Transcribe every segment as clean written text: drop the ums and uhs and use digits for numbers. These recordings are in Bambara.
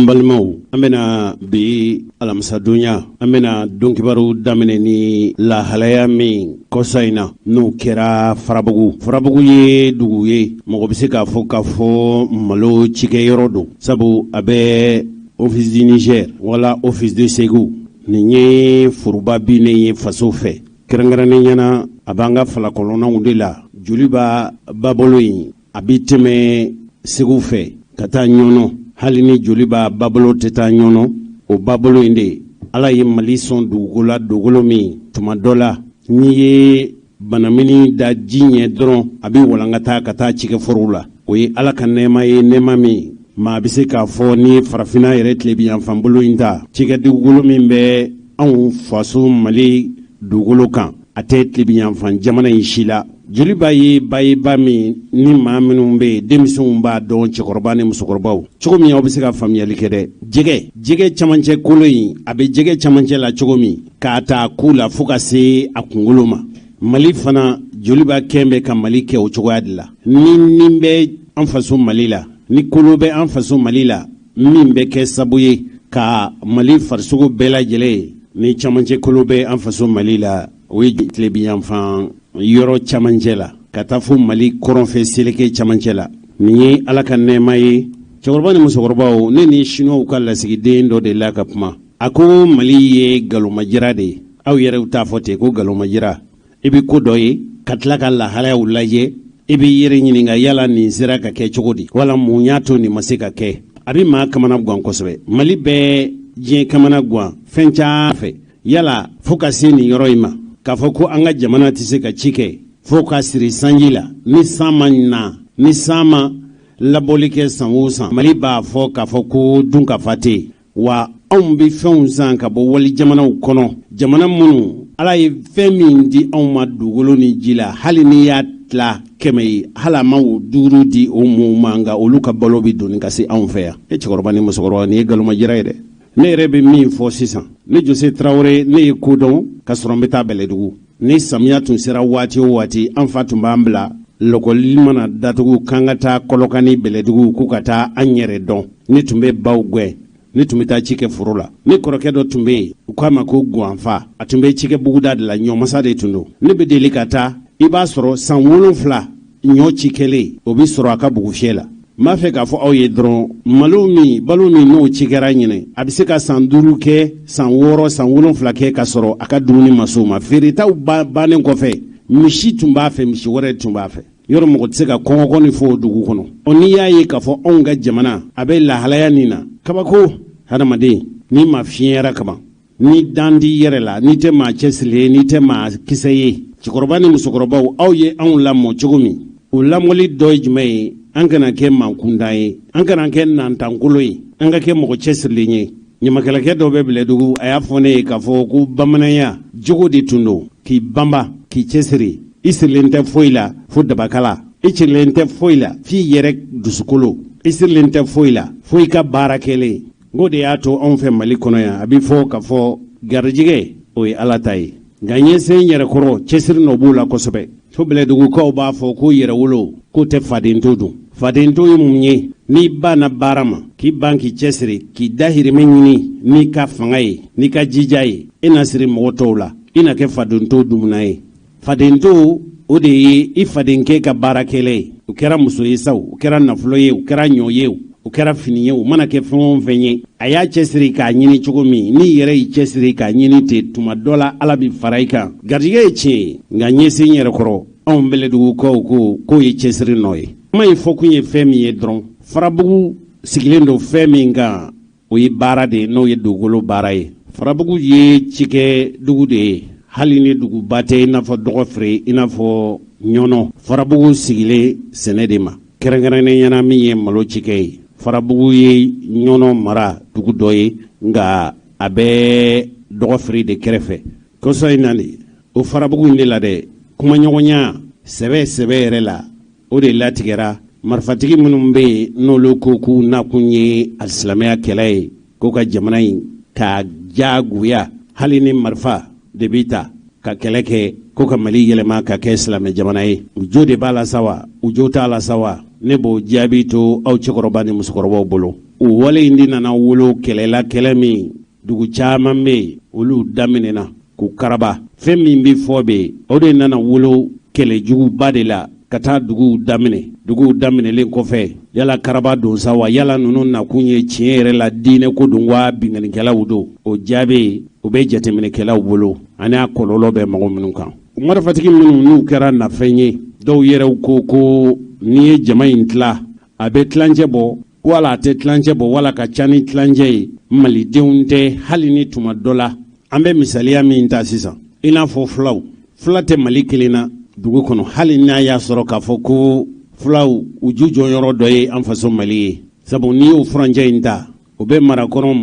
An balimaw, an bɛna bi alamisadonya, an bɛna donkibaru daminɛ ni lahalaya min kɔsa in na n'o kɛra Farabugu. Farabugu ye dugu ye, mɔgɔ bɛ se k'a fɔ k'a fɔ malo cikɛyɔrɔ don, sabu a bɛ Office du Niger wala Office de Segu. Nin ye foroba binnen ye faso fɛ, kɛrɛnkɛrɛnnenya na a b'an ka falakɔnɔnaw de la. Joliba babolo in, a bɛ tɛmɛ Segu fɛ ka taa Ɲɔnɔ. Hali ni Joliba babolo tɛ taa Ɲɔnɔ, o babolo in de, Ala ye Mali sɔn dugukolo la, dugukolo min tuma dɔ la, n'i ye banamini da ji ɲɛ dɔrɔn, a bɛ walankata ka taa cikɛforow la. O ye Ala ka nɛɛma ye, nɛɛma min maa bɛ se k'a fɔ n'i ye farafinna yɛrɛ tilebinyanfan bolo in ta, cikɛ dugukolo min bɛ anw faso Mali dugukolo kan, a tɛ tilebinyanfan jamana in si la. Joliba ye ba ye, ba min ni maa minnu bɛ yen, denmisɛnw b'a dɔn, cɛkɔrɔba ni musokɔrɔbaw, cogo min aw bɛ se ka faamuyali kɛ dɛ. Jɛgɛ camancɛ kolo in, a bɛ jɛgɛ camancɛ la cogo min, k'a ta ku la fo ka se a kunkolo ma, Mali fana Joliba kɛn bɛ ka Mali kɛ o cogoya de la. Ni nin bɛ an faso Mali la, ni kolo bɛ an faso Mali la min bɛ kɛ sabu ye ka Mali farisogo bɛɛ lajɛlen ye, ni camancɛ kolo bɛ an faso Mali la, o ye tilebinyanfan yɔrɔ camancɛ la ka taa fo Mali kɔrɔnfɛ seleke camancɛ la. Nin ye Ala ka nɛɛma ye. Cɛkɔrɔba ni musokɔrɔbaw, ne ni Siniwaw ka lasigiden dɔ de la ka kuma. A ko Mali ye galomajira de ye. Aw yɛrɛw t'a fɔ ten ko galomajira? I bɛ ko dɔ ye ka tila ka lahalayaw lajɛ, i b'i yɛrɛ ɲininka yala nin sera ka kɛ cogo di, wala mun y'a to nin ma se ka kɛ. A bɛ maa kamana gan kosɛbɛ. Mali bɛ diɲɛ kamana gan fɛn caman fɛ. Yala fo ka se nin yɔrɔ in ma k'a fɔ ko an ka jamana tɛ se ka ci kɛ fo ka siri sanji la, ni san ma na, ni san ma labɔli kɛ san o san, Mali b'a fɔ k'a fɔ ko dunkafa tɛ yen wa? Anw bɛ fɛnw san ka bɔ wali jamanaw kɔnɔ, jamana minnu Ala ye fɛn min di anw ma dugukolo ni ji la, hali n'i y'a tila 100 ye, hali a ma o duuru di o mɔɔw ma, nka olu ka balo bɛ doni ka se anw fɛ yan. E cɛkɔrɔba ni musokɔrɔba, nin ye galomajira ye dɛ. Ne yɛrɛ bɛ min fɔ sisan, ne Jose Tarawele, ne ye ko dɔn ka sɔrɔ n bɛ taa Bɛlɛdugu. Ni samiya tun sera waati o waati, an fa tun b'an bila lɔkɔli mana datugu k'an ka taa Kɔlɔkani, Bɛlɛdugu, k'u ka taa an yɛrɛ dɔn. Ne tun bɛ baw gɛn, ne tun bɛ taa ci kɛ foro la. Ne kɔrɔkɛ dɔ tun bɛ yen, u k'a ma ko Gwanfa. A tun bɛ cikɛ buguda de la, ɲɔmasa de tun don. Ne bɛ deli ka taa, i b'a sɔrɔ san 7 ɲɔ ci kɛlen, o bɛ sɔrɔ a ka bugufiyɛ la. N b'a fɛ k'a fɔ aw ye dɔrɔn, malo min, balo min n'o ci kɛra ɲinɛ, a bɛ se ka san 5 kɛ, san 6, san 7 kɛ ka sɔrɔ a ka dumuni ma s'o ma. Feeretaw bannen kɔfɛ, misi tun b'a fɛ, misi wɛrɛ tun b'a fɛ. Yɔrɔ mɔgɔ tɛ se ka kɔngɔkɔ ni fɔ o dugu kɔnɔ. Ɔ, n'i y'a ye k'a fɔ anw ka jamana a bɛ lahalaya nin na, kabako. Hadamaden, n'i ma fiɲɛyara kaban, ni dan t'i yɛrɛ la, n'i tɛ maa cɛsirilen ye, n'i tɛ maa kisɛ ye. Cɛkɔrɔba ni musokɔrɔbaw, aw ye anw lamɔ cogo min, o lamɔli dɔ ye jumɛn ye? An kana kɛ maa kuntan ye, an kana kɛ nantankolo ye, an ka kɛ mɔgɔ cɛsirilen ye. Ɲamakalakɛ dɔ bɛ Bɛlɛdugu, a y'a fɔ ne ye k'a fɔ ko bamananya jogo de tun don k'i banba, k'i cɛsiri. I sirilen tɛ foyi la fo dabakala, i sirilen tɛ foyi la f'i yɛrɛ dusukolo, i sirilen tɛ foyi la fo i ka baara kɛlen. N de y'a to anw fɛ Mali kɔnɔ yan, a bɛ fɔ k'a fɔ garijɛgɛ, o ye Ala ta ye, nka ɲɛsen yɛrɛkɔrɔ, cɛsiri nɔ b'o la kosɛbɛ. Fo Bɛlɛdugukaw b'a fɔ ko yɛrɛwolo k'o tɛ fadento dun. Fadento ye mun ye? N'i banna baara ma, k'i ban k'i cɛsiri, k'i dahirimɛ ɲini n'i ka fanga ye, n'i ka jija ye, e na siri mɔgɔ tɔw la, i na kɛ fadento dumuna ye. Fadento, o de ye i fadenkɛ ka baara kɛlen ye. O kɛra muso ye sa, o kɛra nafolo ye, o kɛra ɲɔ ye, o kɛra fini ye, o mana kɛ fɛn o fɛn ye, a y'a cɛsiri k'a ɲini cogo min, n'i yɛrɛ y'i cɛsiri k'a ɲini ten, tuma dɔ la Ala bɛ fara i kan. Garijɛgɛ ye tiɲɛ ye, nka ɲɛsin yɛrɛ kɔrɔ, anw Bɛlɛdugukaw ko k'o ye cɛsiri nɔ ye. Kuma in fɔkun ye fɛn min ye dɔrɔn, Farabugu sigilen don fɛn min kan, o ye baara de ye, n'o ye dugukolo baara ye. Farabugu ye cikɛ dugu de ye, hali ni duguba tɛ i n'a fɔ Dɔgɔfere, i n'a fɔ Ɲɔnɔ. Farabugu sigilen sɛnɛ de ma, kɛrɛnkɛrɛnnenya na min ye malo cikɛ ye. Farabugu ye Ɲɔnɔ mara dugu dɔ ye, nka a bɛ Dɔgɔfere de kɛrɛfɛ. Kɔsa in na de, o Farabugu in de la dɛ, kumaɲɔgɔnya sɛbɛ sɛbɛ yɛrɛ la, o de latigɛra. Marifatigi minnu bɛ yen, n'olu ko k'u nakun ye alisilamɛya kɛlɛ ye, k'u ka jamana in ka jagoya, hali ni marifa de bɛ ta ka kɛlɛ kɛ, ko ka Mali yɛlɛma ka kɛ silamɛ jamana ye, u jo de b'a la sa wa, u jo t'a la sa wa? Ne b'o jaabi to aw cɛkɔrɔba ni musokɔrɔbaw bolo. O wale in de nana wolo kɛlɛ la, kɛlɛ min dugu caman bɛ yen, olu daminɛna k'u karaba. Fɛn min bɛ fɔ bɛ yen, o de nana wolo kɛlɛjuguba de la ka taa duguw daminɛ. Duguw daminɛlen kɔfɛ, yala karaba don sa wa, yala ninnu nakun ye tiɲɛ yɛrɛ la diinɛ ko don wa binkannikɛlaw don? O jaabi o bɛ jateminɛkɛlaw bolo, ani a kɔlɔlɔ bɛ mɔgɔ minnu kan. Marifatigi minnu n'u kɛra nafɛn ye, dɔw yɛrɛw ko ko n'i ye jama in tila, a bɛ tilancɛ bɔ wala a tɛ tilancɛ bɔ, wala ka ca ni tilancɛ ye. Malidenw tɛ. Hali ni tuma dɔ la, an bɛ misaliya min ta sisan, i n'a fɔ fulaw, fula tɛ Mali kelen na dugu kɔnɔ, hali n'a y'a sɔrɔ k'a fɔ ko fulaw u ju jɔyɔrɔ dɔ ye an faso Mali ye. Sabu n'i y'o furancɛ in ta, o bɛ marakɔrɔ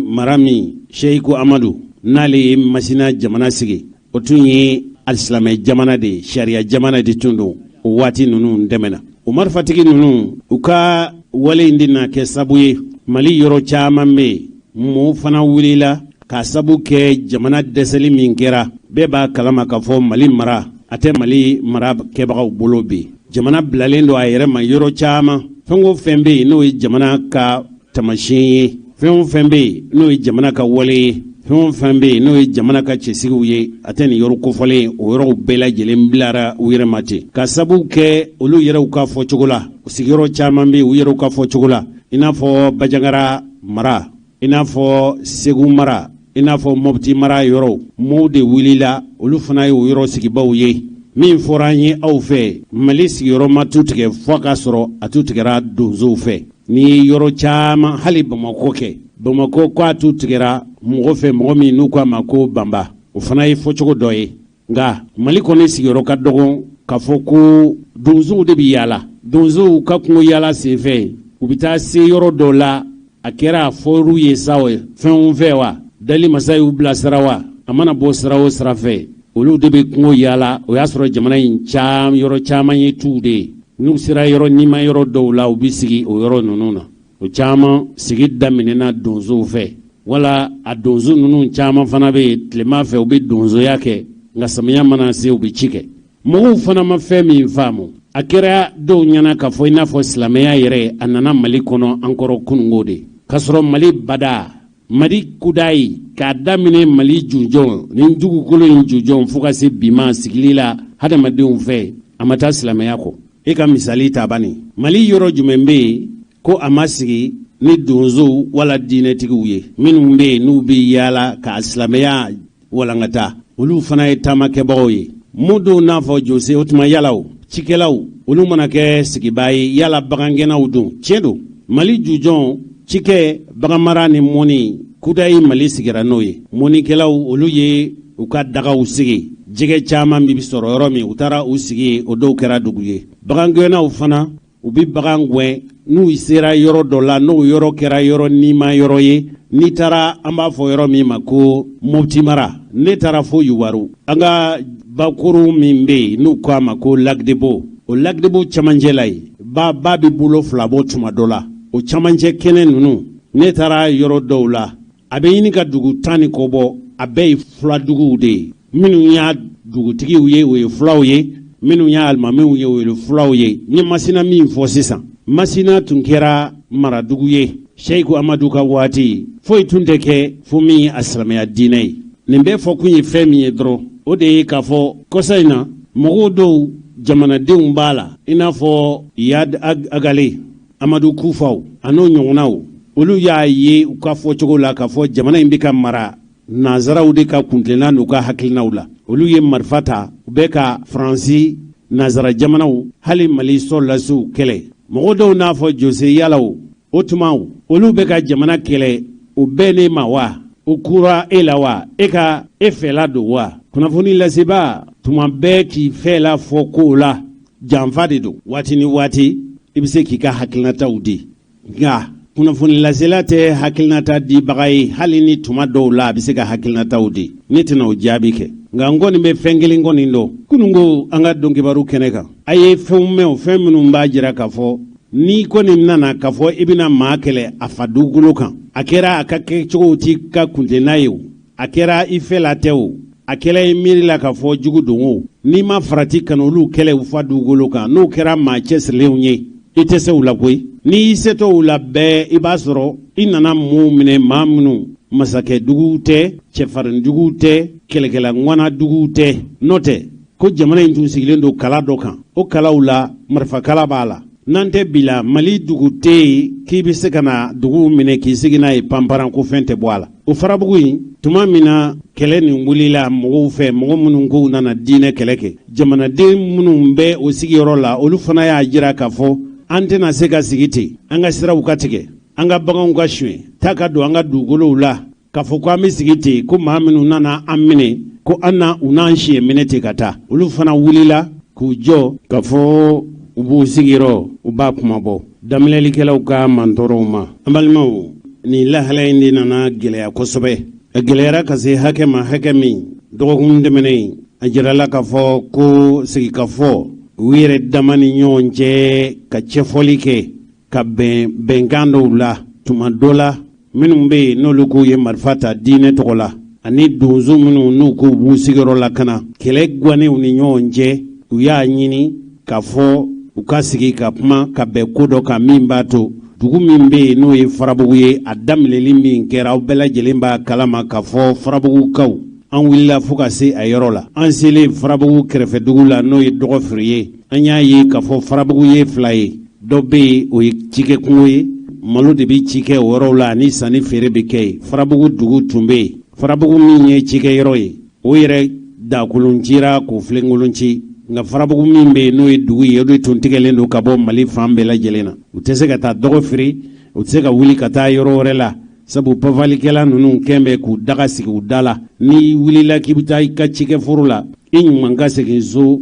mara min Seyiku Amadu n'ale ye Masina jamana sigi, o tun ye alisilamɛ jamana de ye, sariya jamana de tun don o waati ninnu tɛmɛna. O marifatigi ninnu, u ka wale in de na kɛ sabu ye, Mali yɔrɔ caman bɛ yen, mɔɔw fana wulila k'a sabu kɛ jamana dɛsɛli min kɛra. Bɛɛ b'a kalama k'a fɔ Mali mara, a tɛ Mali mara kɛbagaw bolo bi. Jamana bilalen don a yɛrɛ ma yɔrɔ caman. Fɛn o fɛn bɛ yen n'o ye jamana ka taamasiyɛn ye, fɛn o fɛn bɛ yen n'o ye jamana ka wale ye, fɛn o fɛn bɛ yen n'o ye jamana ka cɛsigiw ye, a tɛ nin yɔrɔ kofɔlen. O yɔrɔw bɛɛ lajɛlen bilara u yɛrɛ ma ten, ka sabu kɛ olu yɛrɛw ka fɔcogo la. Sigiyɔrɔ caman bɛ yen, u yɛrɛw ka fɔcogo la, i n'a fɔ Bajangara mara, i n'a fɔ Segu mara, i n'a fɔ Mɔpti mara yɔrɔw, mɔɔw de wulila, olu fana ye o yɔrɔ sigibaw ye. Min fɔra an ye aw fɛ, Mali sigiyɔrɔma tu tigɛ fo k'a sɔrɔ a tu tigɛra donsow fɛ. N'i ye yɔrɔ caman, hali Bamakɔ kɛ, Bamakɔ ko a tu tigɛra mɔgɔ fɛ, mɔgɔ min n'u k'a ma ko Banba, o fana ye fɔcogo dɔ ye. Nka Mali kɔni sigiyɔrɔ ka dɔgɔn k'a fɔ ko donsow de bɛ yaala. Donsow ka kungo yaala senfɛ, u bɛ taa se yɔrɔ dɔ la, a kɛra a fɔr'u ye sa o fɛn o fɛ wa, dali masa y'u bilasira wa, a mana bɔ sira o sira fɛ, olu de bɛ kungo yaala. O y'a sɔrɔ jamana in yɔrɔ caman ye tuw de ye. N'u sera yɔrɔ nima yɔrɔ dɔw la, u bɛ sigi o yɔrɔ ninnu na. O caman sigi daminɛna donsow fɛ, wala a donso ninnu caman fana bɛ yen, tilema fɛ u bɛ donsoya kɛ, nka samiya mana se, u bɛ ci kɛ. Mɔgɔw fana ma fɛn min faamu, a kɛra dɔw ɲɛna k'a fɔ i n'a fɔ silamɛya yɛrɛ a nana Mali kɔnɔ an kɔrɔ kununko de, k'a sɔrɔ Mali bada Mali kudayi, k'a daminɛ Mali jujɔn ni dugukolo in jujɔn fo ka se bi ma sigili la hadamadenw fɛ, a ma taa silamɛya kɔ. E ka misali ta bani, Mali yɔrɔ jumɛn bɛ yen ko a ma sigi ni donsow wala diinɛtigiw ye, minnu bɛ yen n'u bɛ yaala ka silamɛya walankata? Olu fana ye taamakɛbagaw ye. Mun dɔw n'a fɔ jose, o tuma yala o cikɛlaw, olu mana kɛ sigibaa ye, yala bagangɛnnaw don? Tiɲɛ don, Mali jujɔn cikɛ, baganmara ni mɔni kudayi, Mali sigira n'o ye. Mɔnikɛlaw, olu ye u ka dagaw sigi jɛgɛ caman bɛ sɔrɔ yɔrɔ min, u taara u sigi, o dɔw kɛra dugu ye. Bagangɛnnaw fana, u bɛ bagan gɛn n'u sera yɔrɔ dɔ la, n'o yɔrɔ kɛra yɔrɔ nima yɔrɔ ye. N'i taara, an b'a fɔ yɔrɔ min ma ko Mopti mara, ne taara fo Yuwaru, an ka bakuru min bɛ yen n'u ko a ma ko Lac de Bo, o Lac de Bo camancɛ la yen, ba ba bɛ bolo fila bɔ tuma dɔ la. O camancɛ kɛnɛ ninnu, ne taara yɔrɔ dɔw la, a bɛ ɲini ka dugu 10 ni kɔ bɔ, a bɛɛ ye fuladuguw de ye. Minnu y'a dugutigiw ye, o ye fulaw ye. Minnu y'a alimamiw ye, o ye fulaw ye. N ye Masina min fɔ sisan, Masina tun kɛra maradugu ye Seyiku Amadu ka waati. Foyi tun tɛ kɛ fo min ye a silamɛya diinɛ ye. Nin bɛɛ fɔkun ye fɛn min ye dɔrɔn, o de ye k'a fɔ kɔsa in na, mɔgɔw dɔw, jamanadenw b'a la, i n'a fɔ Iyad Ag Ghali, Amadu Kufaw an'o ɲɔgɔnnaw, olu y'a ye u ka fɔcogo la k'a fɔ jamana in bɛ ka mara nansaraw de ka kuntilenna n'u ka hakilinaw la. Olu ye marifa ta, u bɛ ka Faransi, nansara jamanaw, hali Mali sɔrɔdasiw kɛlɛ. Mɔgɔ dɔw n'a fɔ Jose, yala o tuma olu bɛ ka jamana kɛlɛ, o bɛnnen ma wa? O kura e la wa? E ka e fɛla don wa? Kunnafoni lasebaa, tuma bɛɛ k'i fɛla fɔ kow la, janfa de don. Waati ni waati, i bɛ se k'i ka hakilinataw di, nka kunnafoni lasela tɛ hakilinata dibaga ye. Hali ni tuma dɔw la a bɛ se ka hakilinataw di, ne tɛna o jaabi kɛ. Nka n kɔni bɛ fɛn kelen kɔni dɔn. Kunun ko an ka donkibaru kɛnɛ kan, a ye fɛnw mɛn o fɛn minnu b'a jira k'a fɔ n'i kɔni nana k'a fɔ i bɛna maa kɛlɛ a fa dugukolo kan, a kɛra a ka kɛcogow t'i ka kuntilenna ye o, a kɛra i fɛla tɛ o, a kɛra i miiri la k'a fɔ jugu don o, n'i ma farati ka n'olu kɛlɛ u fa dugukolo kan, n'o kɛra maa cɛsirilenw ye. I tɛ se u la koyi. N'i y'i setɔ u la bɛɛ, i b'a sɔrɔ i nana mɔɔw minɛ, maa minnu masakɛduguw tɛ, cɛfarinduguw tɛ, kɛlɛkɛla ŋwanaduguw tɛ. N'o tɛ ko jamana in tun sigilen don kala dɔ kan, o kalaw la marifakala b'a la. N'an tɛ bi la, Mali dugu tɛ yen k'i bɛ se ka na dugu minɛ k'i sigi n'a ye panparan ko fɛn tɛ bɔ a la. O Farabugu in, tuma min na kɛlɛ nin wulila mɔgɔw fɛ, mɔgɔ minnu k'u nana diinɛ kɛlɛ kɛ, jamanaden minnu bɛ o sigiyɔrɔ la, olu fana y'a jira k'a fɔ an tɛna se ka sigi ten, an ka siraw ka tigɛ, an ka baganw ka suɲɛ, taa ka don an ka dugukolow la, k'a fɔ ko an bɛ sigi ten, ko maa minnu nana an minɛ, ko an na u n'an siɲɛ minɛ ten ka taa. Olu fana wulila k'u jɔ k'a fɔ u b'u sigiyɔrɔ, u b'a kuma bɔ daminɛlikɛlaw ka mantɔɔrɔw ma. An balimaw, nin lahala in de nana gɛlɛya kosɛbɛ. A gɛlɛyara ka se hakɛ ma, hakɛ min dɔgɔkun tɛmɛnen a jirala k'a fɔ ko sigikafɔ u yɛrɛ dama ni ɲɔgɔn cɛ ka cɛfɔli kɛ ka bɛn bɛnkan dɔw la. Tuma dɔ la, minnu bɛ yen n'olu k'u ye marifa ta diinɛ tɔgɔ la, ani donso minnu n'u k'u b'u sigiyɔrɔ lakana, kɛlɛ gannenw ni ɲɔgɔn cɛ, u y'a ɲini k'a fɔ u ka sigi ka kuma ka bɛn ko dɔ kan min b'a to dugu min bɛ yen n'o ye Farabugu ye, a daminɛli min kɛra, aw bɛɛ lajɛlen b'a kalama k'a fɔ Farabugukaw, an wulila fo ka se a yɔrɔ la. An selen Farabugu kɛrɛfɛdugu la, n'o ye Dɔgɔfiri ye, an y'a ye k'a fɔ Farabugu ye fila ye. Dɔ bɛ yen, o ye cikɛkungo ye, malo de bɛ ci kɛ o yɔrɔw la ani sanni feere bɛ kɛ yen. Farabugu dugu tun bɛ yen. Farabugu min ye cikɛyɔrɔ ye, o yɛrɛ dakolon cira k'o filenkolon ci. Nka Farabugu min bɛ yen n'o ye dugu ye, o de tun tigɛlen don ka bɔ Mali fan bɛɛ lajɛlen na. U tɛ se ka taa Dɔgɔfiri, u tɛ se ka wuli ka taa yɔrɔ wɛrɛ la, sabu pafalikɛla ninnu kɛn bɛ k'u daga sigi u da la. N'i wulila k'i bɛ taa i ka cikɛforo la, i ɲuman ka segin so,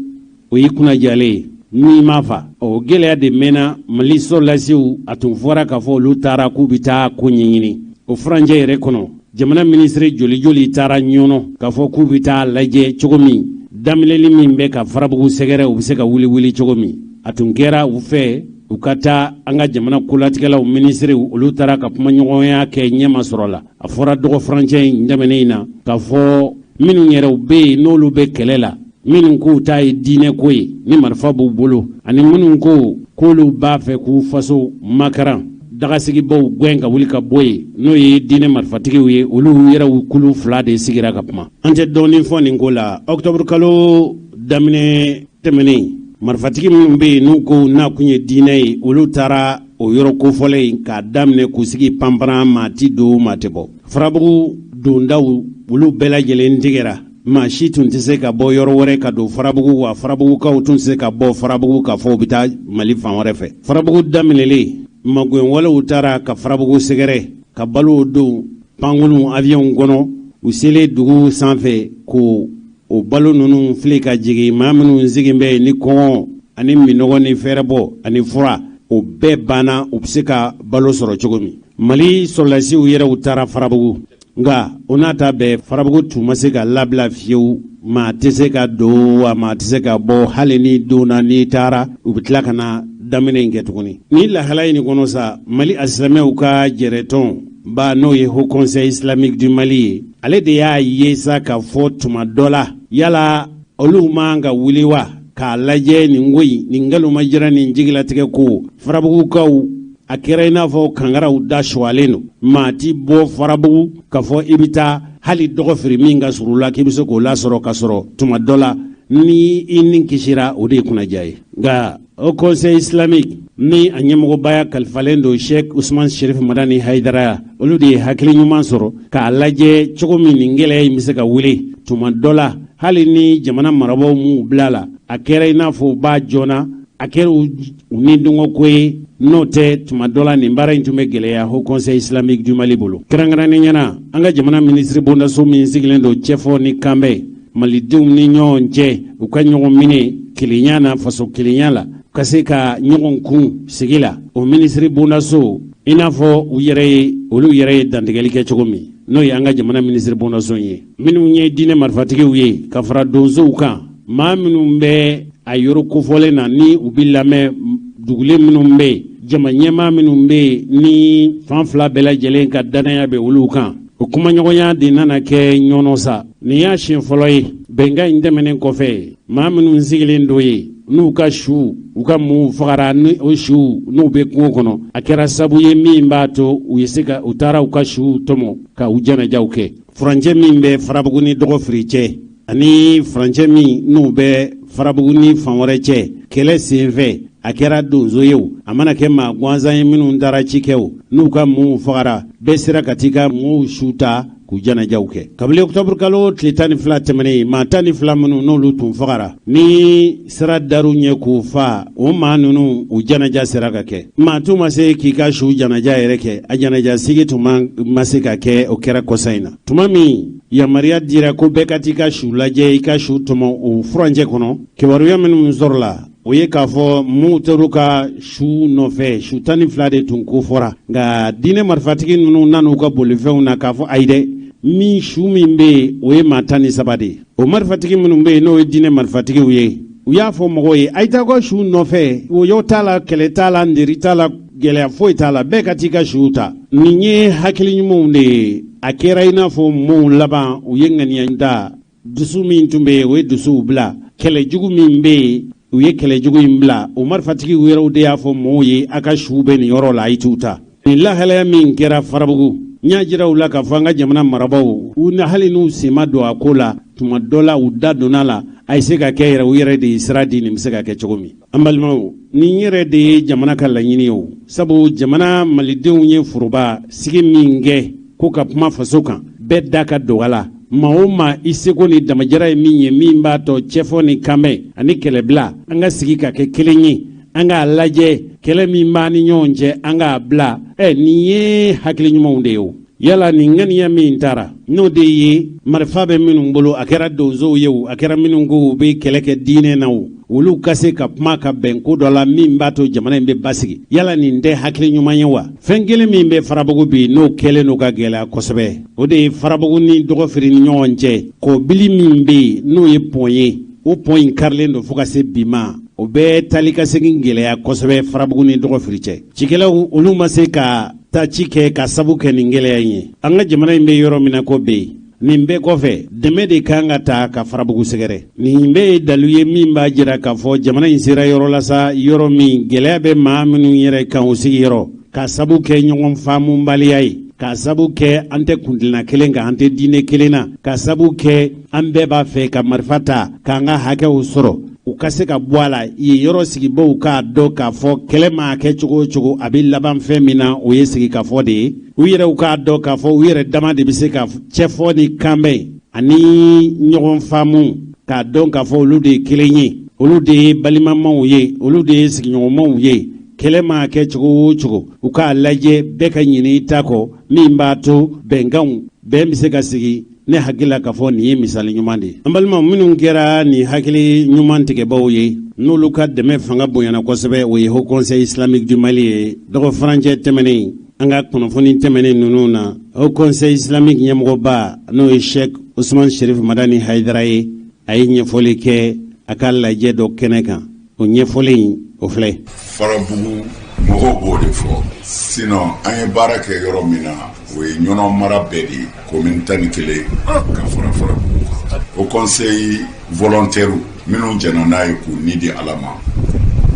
o y'i kunnajalen ye n'i m'a fa. O gɛlɛya de mɛnna Mali sɔrɔdasiw. A tun fɔra k'a fɔ olu taara k'u bɛ taa ko ɲɛɲini. O furancɛ yɛrɛ kɔnɔ, jamana minisiri joli joli taara Ɲɔnɔ k'a fɔ k'u bɛ taa lajɛ cogo min daminɛli min bɛ ka Farabugu sɛgɛrɛ, u bɛ se ka wuli wuli cogo min. A tun kɛra u fɛ u ka taa. An ka jamana kolatigɛlaw minisiriw, olu taara ka kumaɲɔgɔnya kɛ, ɲɛ ma sɔrɔ la. A fɔra dɔgɔ furancɛ in tɛmɛnen in na k'a fɔ minnu yɛrɛw bɛ yen n'olu bɛ kɛlɛ la, minnu k'u ta ye diinɛ ko ye ni marifa b'u bolo, ani minnu ko k'olu b'a fɛ k'u faso makaran, dagasigibaw gɛn ka wuli ka bɔ yen, n'o ye diinɛ marifatigiw ye, olu yɛrɛw kulu fila de sigira ka kuma. An tɛ dɔɔnin fɔ nin ko la. Ɔkutɔburu kalo daminɛ tɛmɛnen, marifatigi minnu bɛ yen n'u ko n'a kun ye diinɛ ye, olu taara o yɔrɔ kofɔlen in k'a daminɛ k'u sigi panparan, maa ti don, maa tɛ bɔ. Farabugu dondaw, olu bɛɛ lajɛlen tigɛra. Maa si tun tɛ se ka bɔ yɔrɔ wɛrɛ ka don Farabugu, wa Farabugukaw tun tɛ se ka bɔ Farabugu k'a fɔ u bɛ taa Mali fan wɛrɛ fɛ. Farabugu daminɛlen, magɛnwalew taara ka Farabugu sɛgɛrɛ, ka balow don pankurunw, aviyɔnw kɔnɔ. U selen dugu sanfɛ, ko o balo ninnu fili ka jigin, maa minnu sigilen bɛ yen ni kɔngɔ ani minnɔgɔ ni fɛɛrɛbɔ ani fura, o bɛɛ banna, u bɛ se ka balo sɔrɔ cogo min. Mali sɔrɔdasiw yɛrɛw taara Farabugu, nka o n'a ta bɛɛ, Farabugu tun ma se ka labila fiyewu. Maa tɛ se ka don wa maa tɛ se ka bɔ. Hali ni donna, n'i taara, u bɛ tila ka na daminɛ in kɛ tuguni. Ni lahala in kɔnɔ sa, Mali alisilamɛw ka jɛrɛtɔn ba, n'o ye Haut Conseil islamique du Mali ye, ale de y'a ye sa k'a fɔ tuma dɔ la, yala olu man ka wuli wa k'a lajɛ nin ko in, nin nkalon jira, nin jigilatigɛ ko Farabugukaw? A kɛra i n'a fɔ kangaraw da suwalen don. Maa ti bɔ Farabugu k'a fɔ i bɛ taa hali Dɔgɔfiri min ka surun la k'i bɛ se k'o lasɔrɔ, ka sɔrɔ tuma dɔ la ni i ni kisira, o de ye kunnaja ye. Nka Haut Conseil islamique ni a ɲɛmɔgɔbaya kalifalen don Sheikh Usman Sherif Madani Hayidara, olu de ye hakili ɲuman sɔrɔ k'a lajɛ cogo min nin gɛlɛya in bɛ se ka wuli. Tuma dɔ la, hali ni jamana marabaaw m'u bila la, a kɛra i n'a fɔ u b'a joona, a kɛra u ni dɔngɔ ko ye. N'o tɛ, tuma dɔ la nin baara in tun bɛ gɛlɛya Haut Conseil islamique du Mali bolo. Kɛrɛnkɛrɛnnenya na, an ka jamana minisiri bondaso min sigilen don cɛfɔ ni kanbɛn malidenw ni ɲɔgɔn cɛ, u ka ɲɔgɔn minɛ kelenya na, faso kelenya la, ka se ka ɲɔgɔn kun sigi la, o minisiri bondaso, i n'a fɔ u yɛrɛ ye, olu yɛrɛ ye dantigɛli kɛ cogo min, n'o ye an ka jamana minisiri bondaso ye, minnu ye diinɛ marifatigiw ye ka fara donsow kan, maa minnu bɛ a yɔrɔ kofɔlen na ni u bɛ lamɛn, dugulen minnu bɛ yen, jama ɲɛmaa minnu bɛ yen ni fan fila bɛɛ lajɛlen ka dannaya bɛ olu kan, o kumaɲɔgɔnya de nana kɛ Ɲɔnɔ sa. Nin y'a siɲɛ fɔlɔ ye bɛnkan in tɛmɛnen kɔfɛ, maa minnu sigilen don yen. n'u ka su u ka muw fagara ni o suw n'u bɛ kungo kɔnɔ, a kɛra sabu ye min b'a to u ye se ka u taara u ka suw tɔmɔ ka u janajaw kɛ. Furancɛ min bɛ Farabugu ni Dɔgɔfiri cɛ ani furancɛ min n'u bɛ Farabugu ni fan wɛrɛ cɛ, kɛlɛ senfɛ, a kɛra donso ye o, a mana kɛ maa gansan ye minnu taara ci kɛ o, n'u ka muw fagara, bɛɛ sera ka t'i ka muw su ta k'u janajaw kɛ. Kabini ɔkutɔburukalo tile 12 tɛmɛnen, maa 12 minnu n'olu tun fagara ni sira dar'u ɲɛ k'u fa, o maa ninnu u janaja sera ka kɛ. Maa tun ma se k'i ka su janaja yɛrɛ kɛ, a janaja sigi tun ma se ka kɛ. O kɛra kɔsa in na, tuma min yamaruya dira ko bɛɛ ka t'i ka su lajɛ, i ka su tɔmɔ o furancɛ kɔnɔ. Kibaruya minnu sɔrɔla, o ye k'a fɔ minnu taar'u ka su nɔfɛ, su 12 de tun kofɔra, nka diinɛ marifatigi ninnu nan'u ka bolifɛnw na k'a fɔ ayi dɛ, min su min bɛ yen, o ye maa 13 de ye. O marifatigi minnu bɛ yen, n'o ye diinɛ marifatigiw ye, u y'a fɔ mɔgɔw ye: a ye taa ka su nɔfɛ, woyo t'a la, kɛlɛ t'a la, nderi t'a la, gɛlɛya foyi t'a la, bɛɛ ka t'i ka suw ta. Nin ye hakili ɲumanw de ye. A kɛra i n'a fɔ mɔɔw laban u ye ŋaniya ta. Dusu min tun bɛ yen, o ye dusuw bila. Kɛlɛjugu min bɛ yen, u ye kɛlɛjugu in bila. O marifatigiw yɛrɛw de y'a fɔ mɔɔw ye: a ka suw bɛ nin yɔrɔ la, a ye t'u ta. Nin lahalaya min kɛra Farabugu, n y'a jira u la k'a fɔ an ka jamana marabaaw, u na hali n'u sen ma don a ko la, tuma dɔ la u da donna la, a ye se ka kɛ yɛrɛ, u yɛrɛ de ye sira di nin bɛ se ka kɛ cogo min. An balimaw, nin yɛrɛ de ye jamana ka laɲini ye o, sabu jamana malidenw ye foroba sigi min kɛ ko ka kuma faso kan, bɛɛ da ka dogo a la. Maa o maa, i seko ni damajira ye min ye, min b'a tɔ cɛfɔ ni kanbɛn ani kɛlɛbila, an ka sigi ka kɛ kelen ye, an k'a lajɛ kɛlɛ min b'an ni ɲɔgɔn cɛ, an k'a bila. Ɛ, nin ye hakili ɲumanw de ye o. Yala nin ŋaniya min taara, n'o de ye marifa bɛ minnu bolo, a kɛra donsow ye o, a kɛra minnu ko u bɛ kɛlɛ kɛ diinɛ na o, olu ka se ka kuma ka bɛn ko dɔ la min b'a to jamana in bɛ basigi, yala nin tɛ hakili ɲuman ye wa? Fɛn kelen min bɛ Farabugu bi, n'o kɛlen don ka gɛlɛya kosɛbɛ, o de ye Farabugu ni Dɔgɔfiri ni ɲɔgɔn cɛ kɔbili min bɛ yen, n'o ye pɔn ye. O pɔn in karilen don fo ka se bi ma. O bɛ taali ka segin gɛlɛya kosɛbɛ Farabugu ni Dɔgɔfiri cɛ. Cikɛlaw, olu ma se ka taa ci kɛ ka sabu kɛ nin gɛlɛya in ye. An ka jamana in bɛ yɔrɔ min na ko bi, nin bɛɛ kɔfɛ, dɛmɛ de kan ka ta ka Farabugu sɛgɛrɛ. Nin bɛɛ ye dalu ye min b'a jira k'a fɔ jamana in sera yɔrɔ la sa, yɔrɔ min gɛlɛya bɛ maa minnu yɛrɛ kan u sigiyɔrɔ, ka sabu kɛ ɲɔgɔn faamubaliya ye, ka sabu kɛ an tɛ kuntilenna kelen kan, an tɛ diinɛ kelen na, ka sabu kɛ an bɛɛ b'a fɛ ka marifa ta k'an ka hakɛw sɔrɔ. U ka se ka bɔ a la yen yɔrɔ sigibaw k'a dɔn k'a fɔ kɛlɛ maa kɛ cogo o cogo, a bɛ laban fɛn min na, o ye sigikafɔ de ye. U yɛrɛw k'a dɔn k'a fɔ u yɛrɛ dama de bɛ se ka cɛfɔ ni kanbɛn ani ɲɔgɔn faamu, k'a dɔn k'a fɔ olu de ye kelen ye, olu de ye balimamaw ye, olu de ye sigiɲɔgɔnmaw ye. Kɛlɛ maa kɛ cogo o cogo, u k'a lajɛ bɛɛ ka ɲinɛ i ta kɔ, min b'a to bɛnkanw bɛn bɛ se ka sigi. Ne hakili la k'a fɔ nin ye misali ɲuman de ye. An balima minnu kɛra nin hakili ɲuman tigɛbaw ye, n'olu ka dɛmɛ fanga bonyana kosɛbɛ, o ye Haut Conseil Islamique du Mali ye. Dɔgɔ furancɛ tɛmɛnen, an ka kunnafoni tɛmɛnen ninnu na, Haut Conseil Islamique ɲɛmɔgɔba, n'o ye Sheikh Usman Sherif Madani Hayidara ye, a ye ɲɛfɔli kɛ a ka lajɛ dɔ kɛnɛ kan. O ɲɛfɔli in, o filɛ. Farabugu mɔgɔw b'o de fɔ, sinon an ye baara kɛ yɔrɔ min na, o ye Ɲɔnɔ mara bɛɛ de ye, commune 11 ka fara Farabugu kan. Haut Conseil volontaire minnu jɛnna n'a ye k'u ni di Ala ma,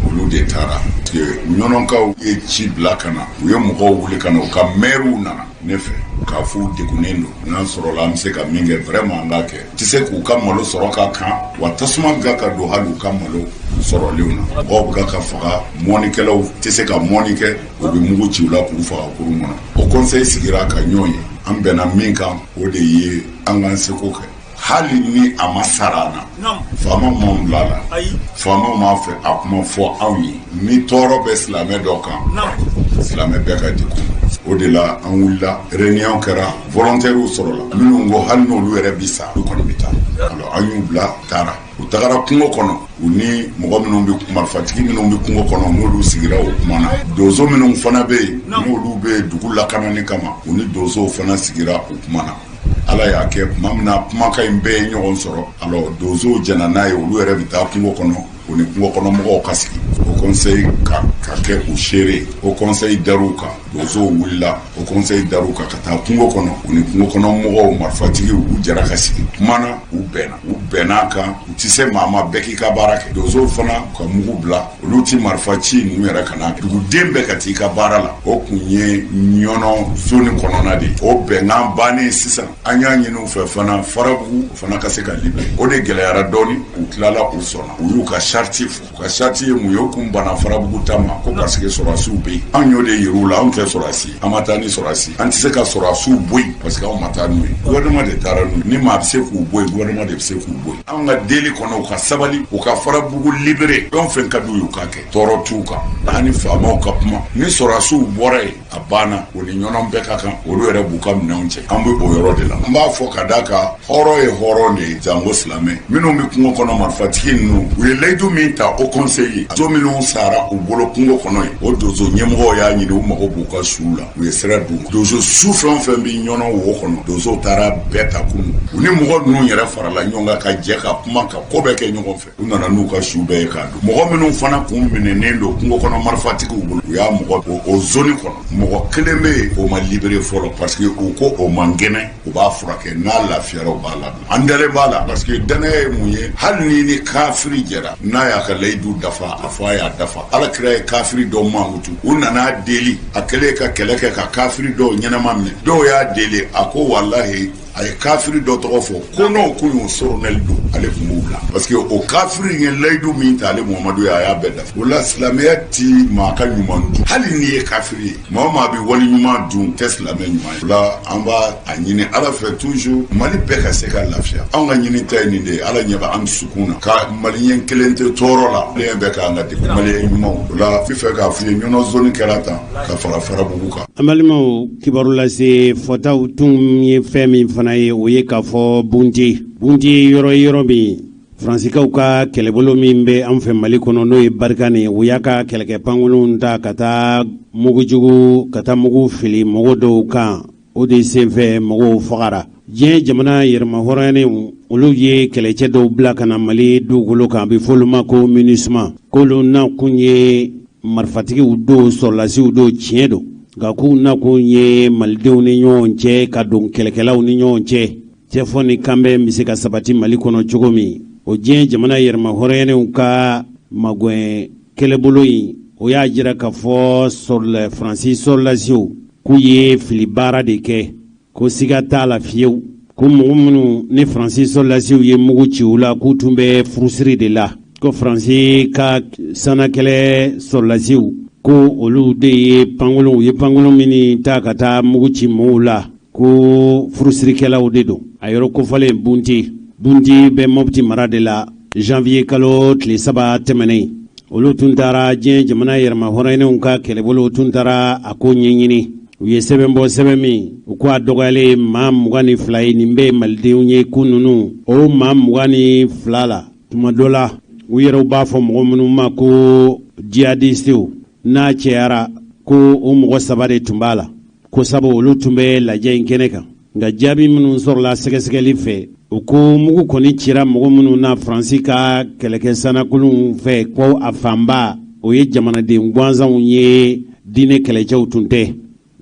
olu de taara, parce que Ɲɔnɔkaw ye ci bila ka na, u ye mɔgɔw wuli ka na, u ka maires nana ne fɛ k'a fɔ u degunnen don, n'an sɔrɔla an bɛ se ka min kɛ, vraiment an k'a kɛ. Tɛ se k'u ka malo sɔrɔ ka kan wa, tasuma bɛ ka don hali u ka malo sɔrɔlenw na, mɔgɔw bɛ ka faga, mɔnikɛlaw tɛ se ka mɔni kɛ, u bɛ mugu ci u la k'u faga kurun kɔnɔ. Haut Conseil sigira ka ɲɔgɔn ye, an bɛnna min kan, o de ye an k'an seko kɛ, hali ni a ma sara an na. Faama m'anw bila la, faamaw m'a fɛ a kuma fɔ anw ye. Ni tɔɔrɔ bɛ silamɛ dɔ kan, silamɛ bɛɛ ka degun. O de la an wulila, réunion kɛra, volontaires sɔrɔla minnu ko hali n'olu yɛrɛ bi sa, olu kɔni bɛ taa. Alors an y'u bila, taara, u tagara kungo kɔnɔ, u ni mɔgɔ minnu bɛ, marifatigi minnu bɛ kungo kɔnɔ, n'olu sigira, o kuma na. Donso minnu fana bɛ yen, n'olu bɛ dugu lakanani kama, u ni donsow fana sigira, o kuma na. Ala y'a kɛ, tuma min na kumakan in bɛɛ ye ɲɔgɔn sɔrɔ, alors donsow jɛnna n'a ye, olu yɛrɛ bɛ taa kungo kɔnɔ, u ni kungo kɔnɔ mɔgɔw ka sigi. Haut Conseil ka kɛ u seere. Haut Conseil dar'u kan, donsow wulila, Haut Conseil dar'u kan ka taa kungo kɔnɔ, u ni kungo kɔnɔ mɔgɔw, marifatigiw, u jɛra ka sigi kuma na, u bɛnna, u bɛn'a kan, u tɛ tɛ se maa ma, bɛɛ k'i ka baara kɛ. Donsow fana ka mugu bila, olu tɛ marifa ci ninnu yɛrɛ ka na, duguden bɛɛ ka t'i ka baara la. O kun ye Ɲɔnɔ zone kɔnɔna de ye. O bɛnkan bannen sisan, an y'a ɲini u fɛ fana, Farabugu fana ka se ka libérer. O de gɛlɛyara dɔɔni. U tilala, u sɔnna, u y'u ka charte fɔ. U ka charte ye mun ye? U kun banna Farabugu ta ma ko parce que sɔrɔdasiw bɛ yen. Anw y'o de yir'u la, anw tɛ sɔrɔdasi, an ma taa ni sɔrɔdasi, an tɛ se ka sɔrɔdasiw bɔ yen parce que anw ma taa n'u ye, gouvernement de taara n'u ye. Ni maa bɛ se k'u bɔ yen, gouvernement de bɛ se k'u bɔ yen. Anw ka deli kɔnɔ, u ka sabali, u ka Farabugu libérer. Fɛn o fɛn ka d'u ye, u k'a kɛ, tɔɔrɔ t'u kan. An ni faamaw ka kuma, ni sɔrɔdasiw bɔra yen, a banna. O ni Ɲɔnɔ bɛɛ ka kan, olu yɛrɛ b'u ka minɛnw cɛ. An bɛ o yɔrɔ de la. N b'a fɔ ka d'a kan, hɔrɔn ye hɔrɔn de ye, janko silamɛ minnu bɛ kungo kɔnɔ, marifatigi ninnu, u ye layidu min ta haut conseil ye, donso minnu sara u bolo kungo kɔnɔ yen, o donso ɲɛmɔgɔw y'a ɲini, u mago b'u ka suw la, u ye sira d'u ma. Donso su fɛn o fɛn bɛ Ɲɔnɔ wo kɔnɔ, donsow taara bɛɛ ta kunun. U ni mɔgɔ ninnu yɛrɛ farala ɲɔgɔn kan ka jɛ ka kuma, ka ko bɛɛ kɛ ɲɔgɔn fɛ. U nana n'u ka su bɛɛ ye k'a dun. Mɔgɔ minnu fana kun minɛnen don kungo kɔnɔ marifatigiw bolo, u y'a mɔgɔ o zone kɔnɔ, mɔgɔ kelen bɛ yen, o ma libéré fɔlɔ parce que u ko o man kɛnɛ, u b'a furakɛ, n'a lafiyara, u b'a labila. An dalen b'a la parce que danaya ye mun ye? Hali ni ni kafiri jɛra, n'a y'a ka layidu dafa, a fɔ a y'a dafa. Ala kira ye kafiri dɔw mankutu, u nana deli, a kɛlen ka kɛlɛ kɛ ka kafiri dɔw ɲɛnama minɛ, dɔw y'a deli, a ko walahi, a ye kafiri dɔ tɔgɔ fɔ ko n'o kun y'o soronɛli don, ale tun b'u bila parce que o kafiri ye layidu min ta ale Muhamadu ye, a y'a bɛɛ dafa. O la, silamɛya ti maa ka ɲuman dun. Hali n'i ye kafiri ye, maa o maa bɛ wali ɲuman dun, tɛ silamɛ ɲuman ye. O la, an b'a a ɲini Ala fɛ toujours, Mali bɛɛ ka se ka lafiya. Anw ka ɲini ta ye nin de ye. Ala ɲɛ bɛ an dusukun na, ka maliyɛn kelen tɛ tɔɔrɔ la, maliyɛn bɛɛ k'an ka degun, maliyɛn ɲumanw. O la, n bɛ fɛ k'a f'i ye, Ɲɔnɔ zone kɛra tan ka fara Farabugu kan. An balimaw, kibaru lase fɔtaw tun ye fɛn min fana ye, o ye k'a fɔ Bunti, Bunti yɔrɔ yɔrɔ min Faransikaw ka kɛlɛbolo min bɛ an fɛ Mali kɔnɔ, n'o ye Barkhane, u y'a ka kɛlɛkɛ pankurunw ta ka taa mugujugu, ka taa mugu fili mɔgɔ dɔw kan. O de senfɛ mɔgɔw fagara. Diɲɛ jamana yɛrɛmahɔrɔnyalenw, olu ye kɛlɛcɛ dɔw bila ka na Mali dugukolo kan, a bɛ fɔ olu ma ko MINUSMA, k'olu nakun ye marifatigiw don, sɔrɔlasiw don, tiɲɛ don, nka k'u nakun ye malidenw ni ɲɔgɔn cɛ ka don kɛlɛkɛlaw ni ɲɔgɔn cɛ, cɛfɔ ni kanbɛn bɛ se ka sabati Mali kɔnɔ cogo min. O diɲɛ jamana yɛrɛmahɔrɔnyalenw ka magɛn kɛlɛbolo in, o y'a jira k'a fɔ sɔrɔla Faransi sɔrɔlasiw k'u ye fili baara de kɛ, ko siga t'a la fiyewu ko mɔgɔ minnu ni Faransi sɔrɔlasiw ye mugu ci u la, k'u tun bɛ furusiri de la, ko Faransi ka sannakɛlɛ sɔrɔlasiw, ko olu de ye pankurun, u ye pankurun min ta ka taa mugu ci mɔgɔw la, ko furusirikɛlaw de don. A yɔrɔ kofɔlen Bunti, Bunti bɛ Mɔpti mara de la. Janvier kalo tile 3 tɛmɛnen, olu tun taara, diɲɛ jamana yɛrɛmahɔrɔnyalenw ka kɛlɛbolo tun taara a ko ɲɛɲini. U ye sɛbɛn bɔ, sɛbɛn min u ko a dɔgɔyalen maa 22 ye, nin bɛɛ ye malidenw ye, ko ninnu o maa 22 la, tuma dɔ la u yɛrɛw b'a fɔ mɔgɔ minnu ma ko jihadistew, n'a cɛyara ko o mɔgɔ saba de tun b'a la, ko sabu olu tun bɛ lajɛ in kɛnɛ kan. Nka jaabi minnu sɔrɔla sɛgɛsɛgɛli fɛ, u ko mugu kɔni cira mɔgɔ minnu na Faransi ka kɛlɛkɛ sannakolonw fɛ, ko a fanba o ye jamanaden gansanw ye, diinɛ kɛlɛcɛw tun tɛ.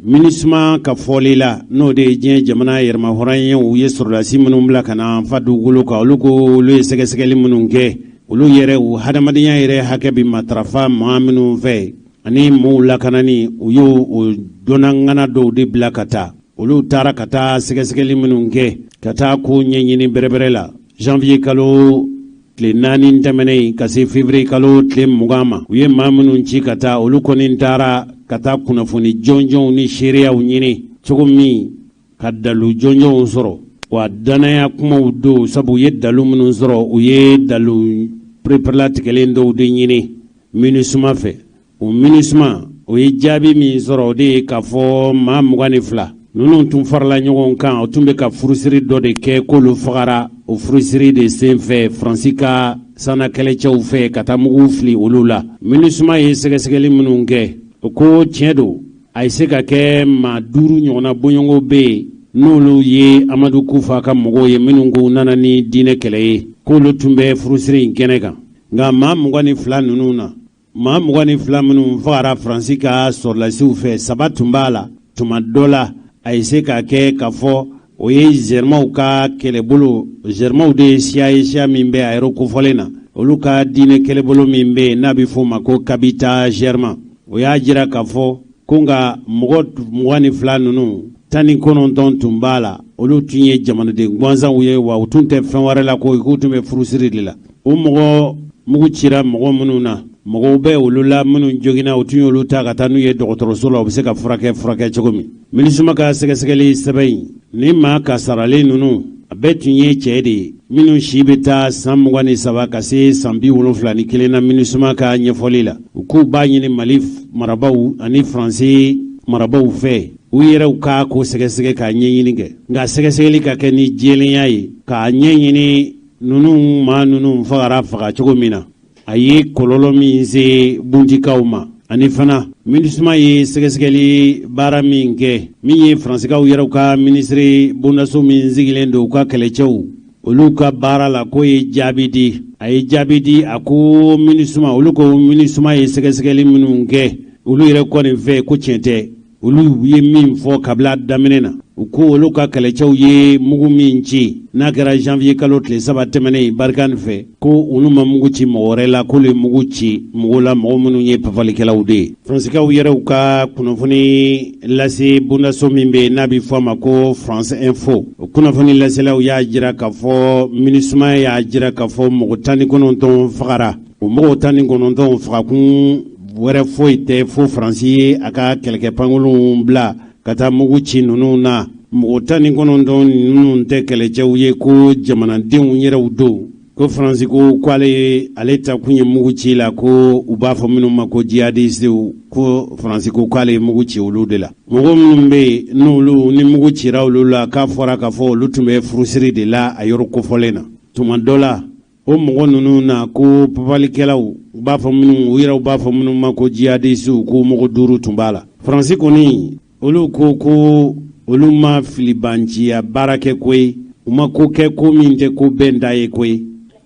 MINUSMA ka fɔli la, n'o de ye diɲɛ jamana yɛrɛmahɔrɔnyaw ye sɔrɔdasi minnu bila ka na an fa dugukolo kan, olu ko olu ye sɛgɛsɛgɛli minnu kɛ, olu yɛrɛ u hadamadenya yɛrɛ hakɛ bɛ matarafa maa minnu fɛ ani mɔgɔw lakanani, u y'o o dɔnnaŋana dɔw de bila ka taa. Olu taara ka taa sɛgɛsɛgɛli minnu kɛ, ka taa ko ɲɛɲini bɛrɛbɛrɛ la, janvier kalo tile 4 tɛmɛnen ka se février kalo tile 20 ma, u ye maa minnu ci ka taa, olu kɔni taara ka taa kunnafoni jɔnjɔnw ni seereyaw ɲini cogo min ka dalu jɔnjɔnw sɔrɔ. Wa dannaya kumaw don, sabu u ye dalu minnu sɔrɔ, u ye dalu pereperelatigɛlen dɔw de ɲini MINUSMA fɛ. O MINUSMA, o ye jaabi min sɔrɔ, o de ye k'a fɔ maa 22 ninnu tun farala ɲɔgɔn kan, o tun bɛ ka furusiri dɔ de kɛ, k'olu fagara o furusiri de senfɛ Faransi ka sannakɛlɛcɛw fɛ ka taa mugu fili olu la. MINUSMA ye sɛgɛsɛgɛli minnu kɛ, o ko tiɲɛ don, a ye se ka kɛ maa duuru ɲɔgɔnna bɔɲɔgɔnko bɛ yen, n'olu ye Amadu Kufa ka mɔgɔw ye, minnu ko nana ni diinɛ kɛlɛ ye, k'olu tun bɛ furusiri in kɛnɛ kan. Nka maa 22 ninnu na, maa 22 minnu fagara Faransi ka sɔrɔlasiw fɛ, saba tun b'a la. Tuma dɔ la a ye se ka kɛ k'a fɔ O ye zɛrimaw ka kɛlɛbolo. Zɛrimaw de ye siya ye, siya min bɛ a yɔrɔ kofɔlen na. Olu ka diinɛ kɛlɛbolo min bɛ yen n'a bɛ f'o ma ko Kabita Zɛrima, o y'a jira k'a fɔ ko nka mɔgɔ 22 ninnu, 19 tun b'a la, olu tun ye jamanaden gansanw ye, wa u tun tɛ fɛn wɛrɛ la ko k'u tun bɛ furusiri de la. O mɔgɔ mugu cira mɔgɔ minnu na, mɔgɔw bɛ olu la minnu joginna, u tun y'olu ta ka taa n'u ye dɔgɔtɔrɔso la, u bɛ se ka furakɛ cogo min. Minusma ka sɛgɛsɛgɛli sɛbɛn in, ni maa kasaralen ninnu, a bɛɛ tun ye cɛ de ye minnu si bɛ taa san 23 ka se san 71 na. Minusma ka ɲɛfɔli la, u k'u b'a ɲini Mali marabaaw ani Faransi marabaaw fɛ, u yɛrɛw k'a ko sɛgɛsɛgɛ, k'a ɲɛɲini kɛ, nka sɛgɛsɛgɛli ka kɛ ni jɛlenya ye, k'a ɲɛɲini ninnu maa ninnu fagara faga cogo min na, a ye kɔlɔlɔ min se Buntikaw ma. Ani fana, Minusma ye sɛgɛsɛgɛli baara min kɛ, min ye Faransikaw yɛrɛw ka minisiri bondaso min sigilen don u ka kɛlɛcɛw olu ka baara la, k'o ye jaabi di. A ye jaabi di, a ko Minusma, olu ko Minusma ye sɛgɛsɛgɛli minnu kɛ, olu yɛrɛ kɔni fɛ ko tiɲɛ tɛ. Olu ye min fɔ kabila daminɛ na, u ko olu ka kɛlɛcɛw ye mugu min ci, n'a kɛra janvier kalo tile 3 tɛmɛnen Barkhane fɛ, ko olu ma mugu ci mɔgɔ wɛrɛ la, k'olu ye mugu ci mɔgɔw la, mɔgɔ minnu ye pafalikɛlaw de ye. Faransikaw yɛrɛw ka kunnafoni lase bondaso min bɛ yen n'a bɛ fɔ a ma ko France Info, o kunnafoni laselaw y'a jira k'a fɔ Minusma y'a jira k'a fɔ mɔgɔ 19 fagara. O mɔgɔw 19 fagakun wɛrɛ foyi tɛ fo Faransi ye a ka kɛlɛkɛ pankurunw bila ka taa mugu ci ninnu na. Mɔgɔ 19 ninnu tɛ kɛlɛcɛw ye, ko jamanadenw yɛrɛw don, ko Faransi ko k'ale ale ta kun ye mugu ci la, ko u b'a fɔ minnu ma ko jihadisiw, ko Faransi ko k'ale ye mugu ci olu de la. Mɔgɔ minnu bɛ yen n'olu ni mugu cira olu la, k'a fɔra k'a fɔ olu tun bɛ furusiri de la a yɔrɔ kofɔlen na. Tuma dɔ la, o mɔgɔ ninnu na, ko pafalikɛlaw, u b'a fɔ minnu, u yɛrɛw b'a fɔ minnu ma ko jihadisiw, ko mɔgɔ 5 tun b'a la. Faransi kɔni, olu ko ko olu ma filibanciya baara kɛ koyi, u ma ko kɛ ko min tɛ ko bɛnta ye koyi.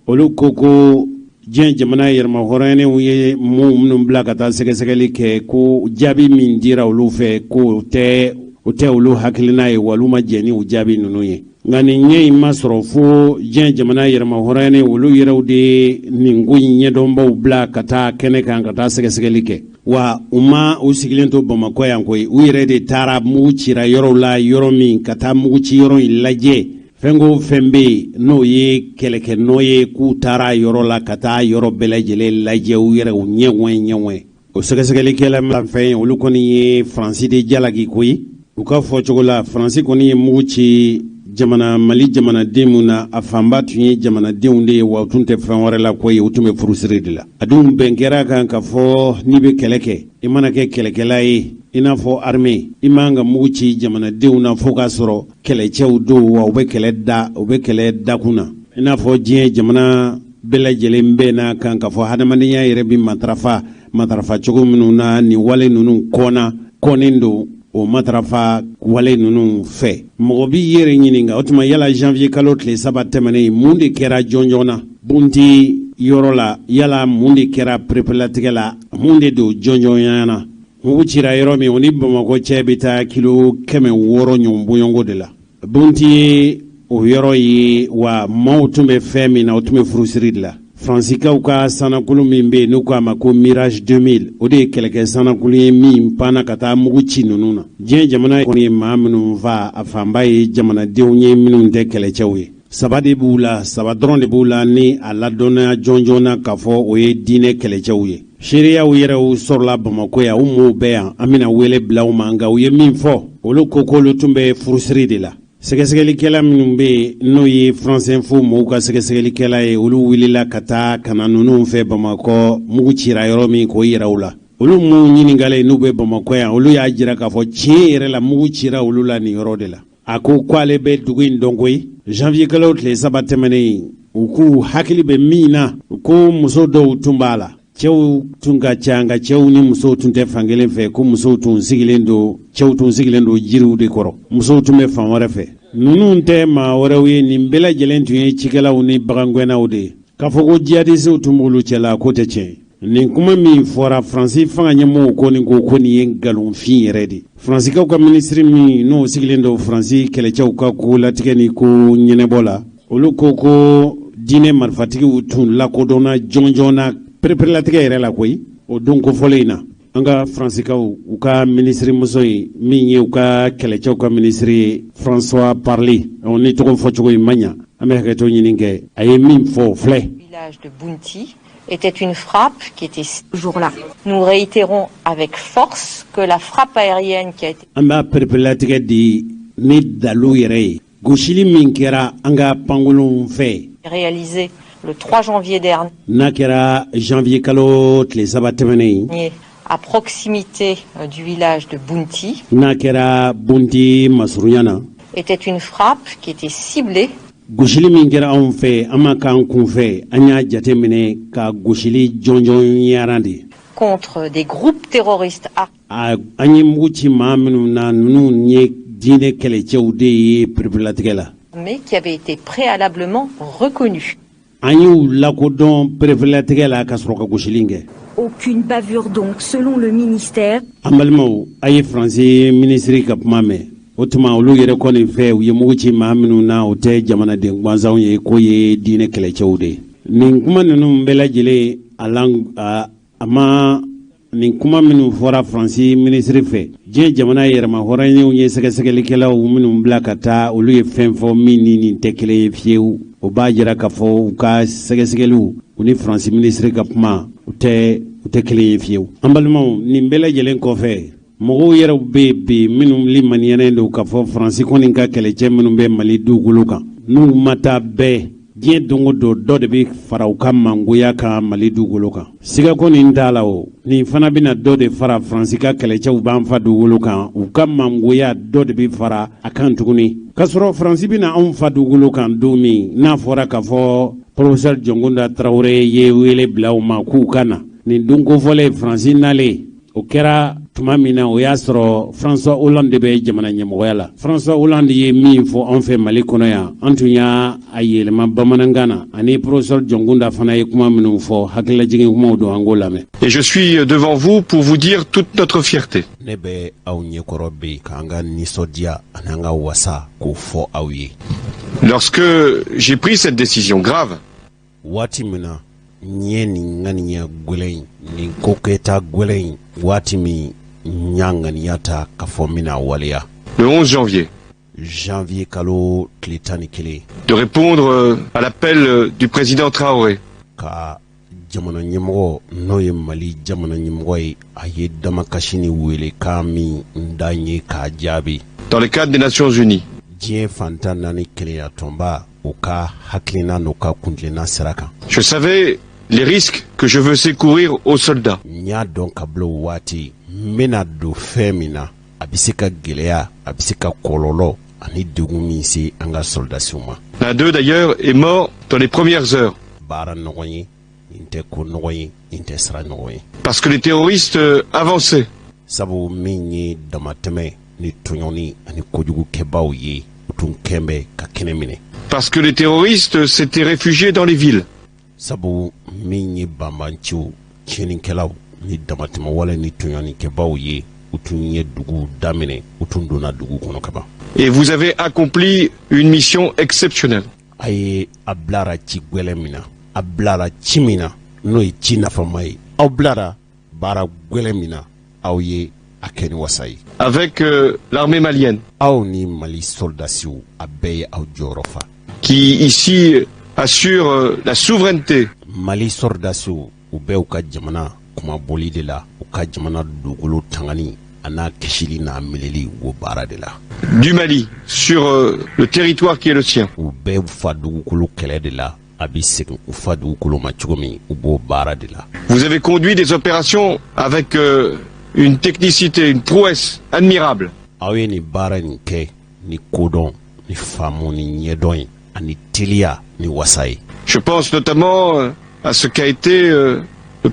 Olu ko ko diɲɛ jamana yɛrɛmahɔrɔnyannenw ye mɔgɔw minnu bila ka taa sɛgɛsɛgɛli kɛ, ko jaabi min dira olu fɛ, ko o tɛ olu hakilina ye, wa olu ma jɛn ni o jaabi ninnu ye. Nka nin ɲɛ in ma sɔrɔ fo diɲɛ jamana yɛrɛmahɔrɔnyalen olu yɛrɛw de ye nin ko in ɲɛdɔnbaw bila ka taa kɛnɛ kan ka taa sɛgɛsɛgɛli kɛ. Wa u ma u sigilen to Bamakɔ yan koyi, u yɛrɛ de taara mugu cira yɔrɔw la, yɔrɔ min ka taa mugu ci yɔrɔ in lajɛ, fɛn ko fɛn bɛ yen n'o ye kɛlɛkɛ nɔ ye, k'u taara yɔrɔ la ka taa yɔrɔ bɛɛ lajɛlen lajɛ u yɛrɛ u ɲɛ ɲɛ. O sɛgɛsɛgɛlikɛla fɛn olu kɔni ye Faransi de jalaki koyi. U ka fɔcogo la, Faransi kɔni ye mugu ci jamana Mali jamanaden min na, a fanba tun ye jamanadenw de ye, wa u tun tɛ fɛn wɛrɛ la koyi, u tun bɛ furusiri de la. A dun bɛn kɛra kan k'a fɔ n'i bɛ kɛlɛ kɛ, i mana kɛ kɛlɛkɛla ye i n'a fɔ armée, i man ka mugu ci jamanadenw na fo k'a sɔrɔ kɛlɛcɛw don, wa u bɛ kɛlɛ da u bɛ kɛlɛ dakun na. I n'a fɔ diɲɛ jamana bɛɛ lajɛlen bɛnna kan k'a fɔ hadamadenya yɛrɛ bɛ matarafa matarafa cogo minnu na, nin wale ninnu kɔnna kɔnnen don o matarafa wale ninnu fɛ. Mɔgɔ b'i yɛrɛ ɲininka, o tuma yala janvier kalo tile 3 tɛmɛnen, mun de kɛra jɔnjɔn na Bunti yɔrɔ la? Yala mun de kɛra pereperelatigɛ la? Mun de don jɔnjɔnya na? Mugu cira yɔrɔ min, o ni Bamakɔ cɛ bɛ taa kilo 600 ɲɔgɔn bɔɲɔgɔnko de la. Bunti ye o yɔrɔ ye, wa maaw tun bɛ fɛn min na, o tun bɛ furusiri de la. Faransikaw ka sanakulu min bɛ yen n'u k'a ma ko Mirage 2000, o de ye kɛlɛkɛ sanakulu ye min panna ka taa mugu ci ninnu na. Diɲɛ jamana kɔni ye maa minnu faa, a fanba ye jamanadenw ye minnu tɛ kɛlɛcɛw ye. Saba de b'u la, saba dɔrɔn de b'u la ni a ladɔnniya jɔnjɔn na k'a fɔ o ye diinɛ kɛlɛcɛw ye. Seereyaw yɛrɛw sɔrɔla Bamakɔ yan, u mɔɔw bɛ yan, an bɛna wele bila u ma. Nka u ye min fɔ, olu ko k'olu tun bɛ furusiri de la. Sɛgɛsɛgɛlikɛla minnu bɛ yen n'o ye France Info mɔɔw ka sɛgɛsɛgɛlikɛla ye, olu wulila ka taa ka na ninnu fɛ Bamakɔ, mugu cira yɔrɔ min, k'o yira u la. Olu minnu ɲininkalen n'u bɛ Bamakɔ yan, olu y'a jira k'a fɔ tiɲɛ yɛrɛ la, mugu cira olu la nin yɔrɔ de la. A ko ko ale bɛ dugu in dɔn koyi. Janvier kalo tile 3 tɛmɛnen, u k'u hakili bɛ min na, ko muso dɔw tun b'a la, cɛw tun ka ca, nka cɛw ni musow tun tɛ fan kelen fɛ, ko musow tun sigilen don, cɛw tun sigilen don jiriw de kɔrɔ, musow tun bɛ fan wɛrɛ fɛ. Ninnu tɛ maa wɛrɛw ye, nin bɛɛ lajɛlen tun ye cikɛlaw ni bagangɛnnaw de ye. K'a fɔ ko jihadisiw tun b'olu cɛla, k'o tɛ tiɲɛ ye. Nin kuma min fɔra, Faransi fanga ɲɛmɔgɔw kɔni ko ko nin ye nkalonfin yɛrɛ de. Faransikaw ka minisiri min n'o sigilen don Faransi kɛlɛcɛw ka ko latigɛ ni ko ɲɛnabɔ la, olu ko ko diinɛ marifatigiw tun lakodɔnna jɔnjɔn na pereperelatigɛ yɛrɛ la koyi o don kofɔlen in na. An ka Faransikaw u ka minisirimuso ye min ye u ka kɛlɛcɛw ka minisiri ye, François Parly, ni tɔgɔ fɔcogo in ma ɲa, an bɛ hakɛto ɲini kɛ, a ye min fɔ o filɛ. Village de Bounti était une frappe qui était ce jour-là. Nous réitérons avec force que la frappe aérienne qui a été An b'a pereperelatigɛ di ni dalu yɛrɛ ye, gosili min kɛra an ka pankolonw fɛ réalisée le 3 janvier dernier n'a kɛra janvier kalo tile 3 tɛmɛnen ye, à proximité du village de Bounti n'a kɛra Bunti masurunya na, était une frappe qui était ciblée Gosili min kɛra anw fɛ, an ma k'an kunfɛ, an y'a jate minɛ ka gosili jɔnjɔn yaran de contre des groupes terroristes A an ye mugu ci maa minnu na, ninnu ye diinɛ kɛlɛcɛw de ye pereperelatigɛ la armés qui avaient été préalablement reconnus. An y'u lakodɔn pereperelatigɛ la ka sɔrɔ ka gosili kɛ. Aucune bavure donc, selon le ministère. An balimaw, a ye Faransi minisiri ka kuma mɛn. O tuma olu yɛrɛ kɔni fɛ, u ye mugu ci maa minnu na, o tɛ jamanaden gansanw ye, k'o ye diinɛ kɛlɛcɛw de ye. Nin kuma ninnu bɛɛ lajɛlen a a, a ma nin kuma minnu fɔra Faransi minisiri fɛ, diɲɛ jamana yɛrɛma hɔrɔnyew ye sɛgɛsɛgɛlikɛlaw minnu bila ka taa, olu ye fɛn fɔ min ni nin tɛ kelen ye fiyewu. O b'a jira k'a fɔ u ka sɛgɛsɛgɛliw, u ni Faransi minisiri ka kuma, u tɛ kelen ye fiyewu. An balimaw, nin bɛɛ lajɛlen kɔfɛ, mɔgɔw yɛrɛw bɛ yen bi minnu limaniyalen don k'a fɔ Faransi kɔni ka kɛlɛcɛ minnu bɛ Mali dugukolo kan, n'u ma taa bɛɛ, diɲɛ don o don dɔ de bɛ fara u ka mangoya kan Mali dugukolo kan. Sigako nin t'a la o, nin fana bɛna dɔ de fara Faransi ka kɛlɛcɛw b'an fa dugukolo kan, u ka mangoya dɔ de bɛ fara a kan tuguni. K'a sɔrɔ Faransi bɛna anw fa dugukolo kan don min n'a fɔra k'a fɔ professeur Jɔnkunda Tarawele ye wele bila u ma k'u ka na, nin don kofɔlen Faransi nalen, o kɛra tuma min na, o y'a sɔrɔ François Hollande de bɛ jamana ɲɛmɔgɔya la. François Hollande ye min fɔ anw fɛ Mali kɔnɔ yan, an tun y'a a yɛlɛma bamanankan na, ani professeur Jɔnkunda fana ye kuma minnu fɔ, hakililajigin kumaw don, an k'o lamɛn. Et je suis devant vous pour vous dire toute notre fierté. Ne bɛ aw ɲɛkɔrɔ bi k'an ka nisɔndiya ani an ka wasa k'o fɔ aw ye. Lorsque j'ai pris cette décision grave, Waati min na n ye nin ŋaniya gwɛlɛn in, nin kokɛta gwɛlɛn in, waati min n y'a ŋaniya ta k'a fɔ n bɛna waleya, le 11 janvier, janvier kalo tile 11, de répondre à l'appel du président Traoré, ka jamana ɲɛmɔgɔ, n'o ye Mali jamana ɲɛmɔgɔ ye, a ye damakasi ni welekan min da n ye k'a jaabi, dans le cadre des Nations Unies, diɲɛ fantan naani kelenya tɔnba, u ka hakilina n'u ka kuntilenna sira kan, je savais les risques que je faisais courir aux soldats. N y'a dɔn ka bila o waati n bɛna don fɛn min na, a bɛ se ka gɛlɛya, a bɛ se ka kɔlɔlɔ ani degun min se an ka sɔrɔdasiw ma. L'un d'eux d'ailleurs est mort dans les premières heures. Baara nɔgɔn ye nin tɛ, ko nɔgɔn ye nin tɛ, sira ɲɔgɔn ye. Parce que les terroristes avançaient. Sabu min ye damatɛmɛ ni tɔɲɔni ani kojugukɛbaw ye, u tun kɛn bɛ ka kɛnɛ minɛ. Parce que les terroristes s'étaient réfugiés dans les villes. Sabu min ye banbanciw, tiɲɛnikɛlaw ni damatɛmɛwale ni tɔɲɔnikɛbaw ye, u tun ye dugu daminɛ, u tun donna dugu kɔnɔ kaban. Et vous avez accompli une mission exceptionnelle. A ye a bilara ci gwɛlɛn min na, a bilara ci min na, n'o ye ci nafama ye, aw bilara baara gwɛlɛn min na, aw ye a kɛ ni wasa ye. Avec l'armée malienne, Aw ni Mali soldasiw, a bɛɛ ye aw jɔyɔrɔ fa. qui ici assure la souveraineté Mali sɔrɔdasiw, u bɛ u ka jamana kumaboli de la, u ka jamana dugukolo tangani a n'a kisili n'a minɛli, u b'o baara de la. du Mali sur le territoire qui est le sien. U bɛ fa dugukolo kɛlɛ de la, a bɛ segin u fa dugukolo ma cogo min, u b'o baara de la. Vous avez conduit des opérations avec une technicité, une prouesse admirable. Aw ye nin baara nin kɛ ni kodɔn ni faamu ni ɲɛdɔn ye, ani teliya ni wasa ye. Je pense notamment à ce qu'a été le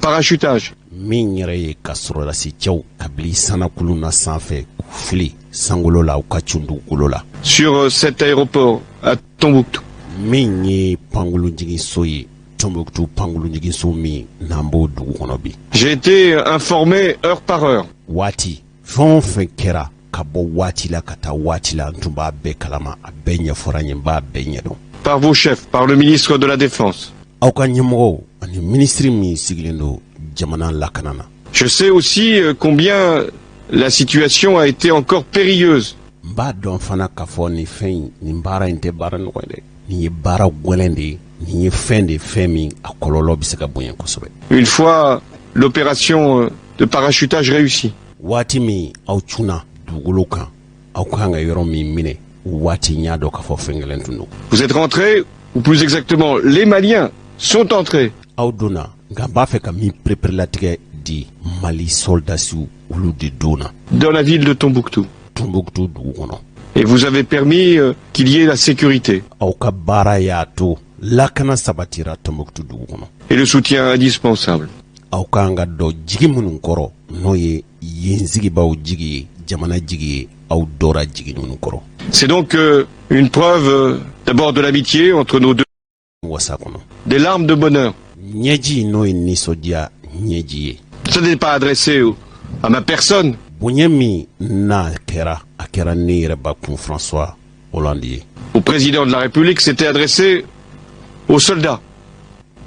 parachutage. Min yɛrɛ ye ka sɔrɔdasi cɛw kabili sanakulu na sanfɛ k'u fili sankolo la, u ka cun dugukolo la. Sur cet aéroport à Tombouctou. Min ye pankurunjiginso ye. Tombouctou pankurunjiginso min n'an b'o dugu kɔnɔ bi. J'ai été informé heure par heure. Waati fɛn o fɛn kɛra ka bɔ waati la ka taa waati la, n tun b'a bɛɛ kalama, a bɛɛ ɲɛfɔra n ye, n b'a bɛɛ ɲɛdɔn. Par vos chefs, par le ministre de la Défense. Aw ka ɲɛmɔgɔw ani minisiri min sigilen don jamana lakana na. Je sais aussi combien la situation a été encore périlleuse. N b'a dɔn fana k'a fɔ nin fɛn in, nin baara in tɛ baara nɔgɔ ye dɛ. Nin ye baara gɛlɛn de ye, nin ye fɛn de, fɛn min a kɔlɔlɔ bɛ se ka bonya kosɛbɛ. Une fois l'opération de parachutage réussie. Waati min aw cunna dugukolo kan, aw kan ka yɔrɔ min minɛ, waati n y'a dɔn k'a fɔ fɛn gɛlɛn tun don. Vous êtes rentrés, ou plus exactement, les Maliens sont entrés. Aw donna, nka n b'a fɛ ka min pereperelatigɛ di, Mali soldasiw, olu de donna. Dans la ville de Tombouctou. Tombouctou dugu kɔnɔ. Et vous avez permis qu'il y ait la sécurité. Aw ka baara y'a to lakana sabatira Tombouctou dugu kɔnɔ. Et le soutien indispensable. Aw kan ka dɔ jigi minnu kɔrɔ, n'o ye yen sigibaw jigi ye, jamana jigi ye, aw dɔra jigi ninnu kɔrɔ. C'est donc une preuve d'abord de l'amitié entre nos deux. Wasa kɔnɔ. Des larmes de bonheur. Ɲɛji, n'o ye nisɔndiya ɲɛji ye. Ce n'est pas adressé à ma personne. Bonya min n'a kɛra, a kɛra ne yɛrɛ bakun François Hollande ye. Au président de la République, c'était adressé aux soldats.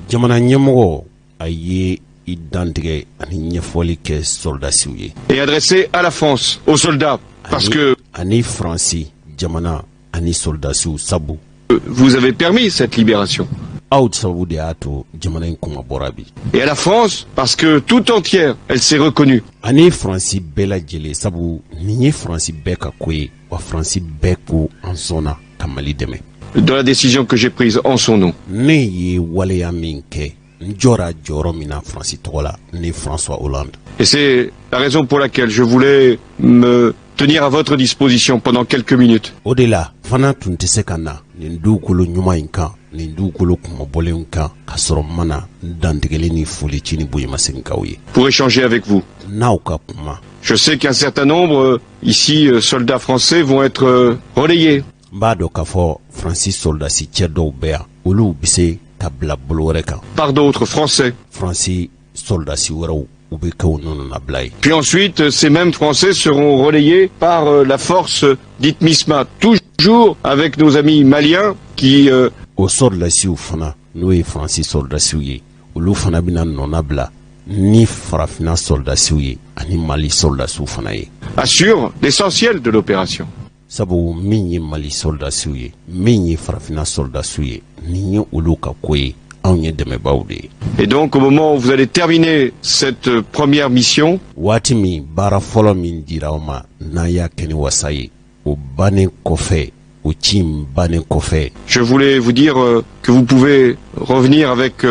Jamana ɲɛmɔgɔ, a ye i dantigɛ ani ɲɛfɔli kɛ sɔrɔdasiw ye. Et adressé à la France, aux soldats. Parce que ani Faransi jamana ani sɔrɔdasiw, sabu vous avez permis cette libération. Aw sababu de y'a to jamana in kuma bɔra bi. Et à la France, parce que tout entière, elle s'est reconnue. Ani Faransi bɛɛ lajɛlen, sabu nin ye Faransi bɛɛ ka ko ye, wa Faransi bɛɛ ko an sɔnna ka Mali dɛmɛ. Dans la décision que j'ai prise en son nom. Ne ye waleya min kɛ, n jɔra jɔyɔrɔ min na Faransi tɔgɔ la, ni François Hollande. Et c'est la raison pour laquelle je voulais me tenir à votre disposition pendant quelques minutes. O de la fana tun tɛ se ka na nin dugukolo ɲuman in kan, nin dugukolo kunmabɔlenw kan, ka sɔrɔ mana dantigɛli ni foli ci ni bonyamasegin ye. Pour échanger avec vous. N'aw ka kuma. Je sais qu'un certain nombre, ici, soldats français, vont être relayés. N b'a dɔn k'a fɔ Faransi sɔrɔdasi cɛ dɔw bɛ yan, olu bɛ se ka bila bolo wɛrɛ kan. Par d'autres Français. Faransi sɔrɔdasi wɛrɛw, u bɛ kɛ u nɔnabila ye. Puis ensuite, ces mêmes Français seront relayés par la force dite MISMA, toujours avec nos amis maliens qui O sɔrɔdasiw fana, n'o ye Faransi sɔrɔdasiw ye, olu fana bɛna nɔnabila ni farafinna sɔrɔdasiw ye ani Mali sɔrɔdasiw fana ye. Assurent l'essentiel de l'opération. Sabu min ye Mali sɔrɔdasiw ye, min ye farafinna sɔrɔdasiw ye, nin ye olu ka ko ye, anw ye dɛmɛbaw de ye. Et donc, au moment où vous allez terminer cette première mission, waati min baara fɔlɔ min dira aw ma, n'a y'a kɛ ni wasa ye, o bannen kɔfɛ, o ci in bannen kɔfɛ, je voulais vous dire que vous pouvez revenir avec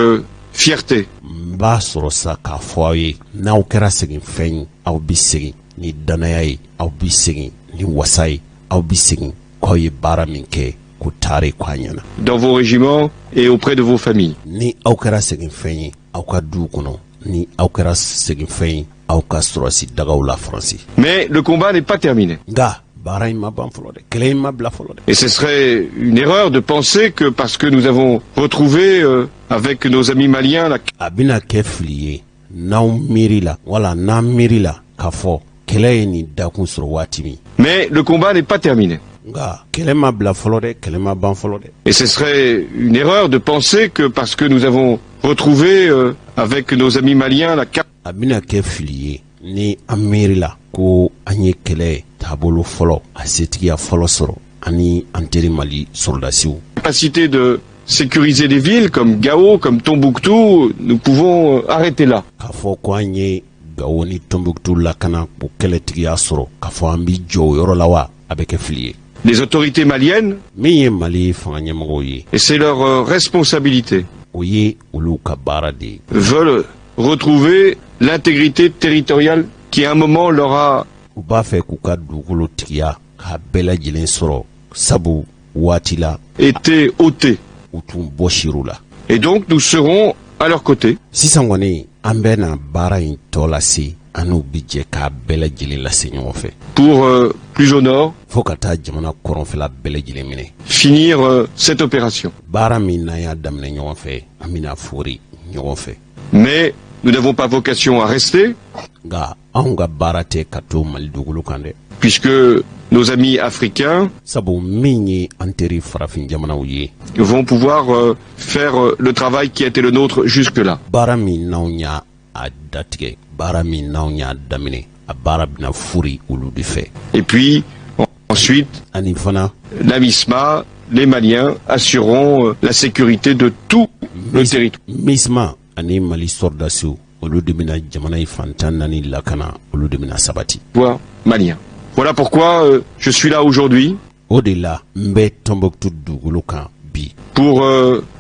fierté. N b'a sɔrɔ sa k'a fɔ aw ye, n'aw kɛra segin fɛn ye, aw bi segin ni dannaya ye, aw bi segin ni wasa ye, aw bi segin k'aw ye baara min kɛ, ko taare ko a ɲɛna. Dans vos régiments et auprès de vos familles. Ni aw kɛra segin fɛn ye aw ka duw kɔnɔ, ni aw kɛra segin fɛn ye aw ka sɔrɔsi dagaw la Faransi. Mais le combat n'est pas terminé. Nka baara in ma ban fɔlɔ dɛ, kɛlɛ in ma bila fɔlɔ dɛ. Et ce serait une erreur de penser que parce que nous avons retrouvé avec nos amis maliens la A bɛna kɛ fili ye n'aw miiri la, wala n'an miiri la k'a fɔ kɛlɛ ye nin dakun sɔrɔ waati min. Mais le combat n'est pas terminé. Nka kɛlɛ ma bila fɔlɔ dɛ, kɛlɛ ma ban fɔlɔ dɛ. Et ce serait une erreur de penser que parce que nous avons retrouvé avec nos amis maliens la A bɛna kɛ fili ye ni an miiri la ko an ye kɛlɛ taabolo fɔlɔ, a setigiya fɔlɔ sɔrɔ ani an teri Mali sɔrɔdasiw. Capacité de sécuriser des villes comme Gao, comme Tombouctou, nous pouvons arrêter là. K'a fɔ ko an ye Gawo ni Tombouctou lakana k'o kɛlɛtigiya sɔrɔ, k'a fɔ an bi jɔ o yɔrɔ la wa, a bɛ kɛ fili ye. Les autorités maliennes, min ye Mali fanga ɲɛmɔgɔw ye, et c'est leur responsabilité, o ye olu ka baara de ye, veulent retrouver l'intégrité territoriale qui à un moment leur a u b'a fɛ k'u ka dugukolo tigiya k'a bɛɛ lajɛlen sɔrɔ, sabu waati la été ôtée. U tun bɔsir'u la. Et donc nous serons à leur côté Sisan kɔni, an bɛ na baara in tɔ lase. An n'u bɛ jɛ k'a bɛɛ lajɛlen lase ɲɔgɔn fɛ. Pour plus au nord. Fo ka taa jamana kɔrɔnfɛla bɛɛ lajɛlen minɛ. Finir cette opération. Baara min n'an y'a daminɛ ɲɔgɔn fɛ, an bɛna fori ɲɔgɔn fɛ. Mais nous n'avons pas vocation à rester. Nka anw ka baara tɛ ka to Mali dugukolo kan dɛ. Puisque nos amis africains Sabu min ye an teri farafin jamanaw ye, vont pouvoir faire le travail qui a été le nôtre jusque-là. Baara min n'anw y'a a datigɛ, baara min n'anw y'a daminɛ, a baara bɛna fori olu de fɛ. Et puis ensuite, Ani fana, la MISMA, les Maliens assureront la sécurité de tout le territoire. MISMA ani Mali sɔrɔdasiw, olu de bɛna jamana in fan 14 lakana, olu de bɛna sabati. Malien. Voilà pourquoi je suis là aujourd'hui O de la n bɛ Tɔnbɔkutu dugukolo kan bi. pour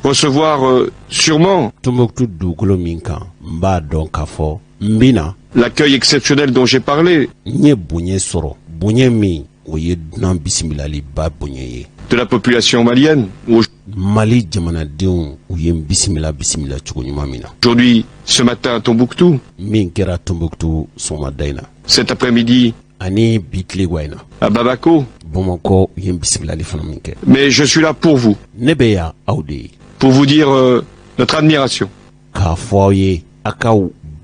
recevoir sûrement Tɔnbɔkutu dugukolo min kan, n b'a dɔn k'a fɔ n bɛna l'accueil exceptionnel dont j'ai parlé n ye bonya sɔrɔ, bonya min o ye dunan bisimilaliba bonya ye de la population malienne. Mali jamanadenw, u ye n bisimila bisimila cogo ɲuman min na. Aujourd'hui, ce matin à Tombouctou, Min kɛra Tombouctou sɔgɔmada in na, cet après-midi ani bi tilewa in na à Bamako. Bamakɔ, u ye n bisimilali fana min kɛ. Mais je suis là pour vous, Ne bɛ yan aw de ye, pour vous dire notre admiration k'a fɔ aw ye a ka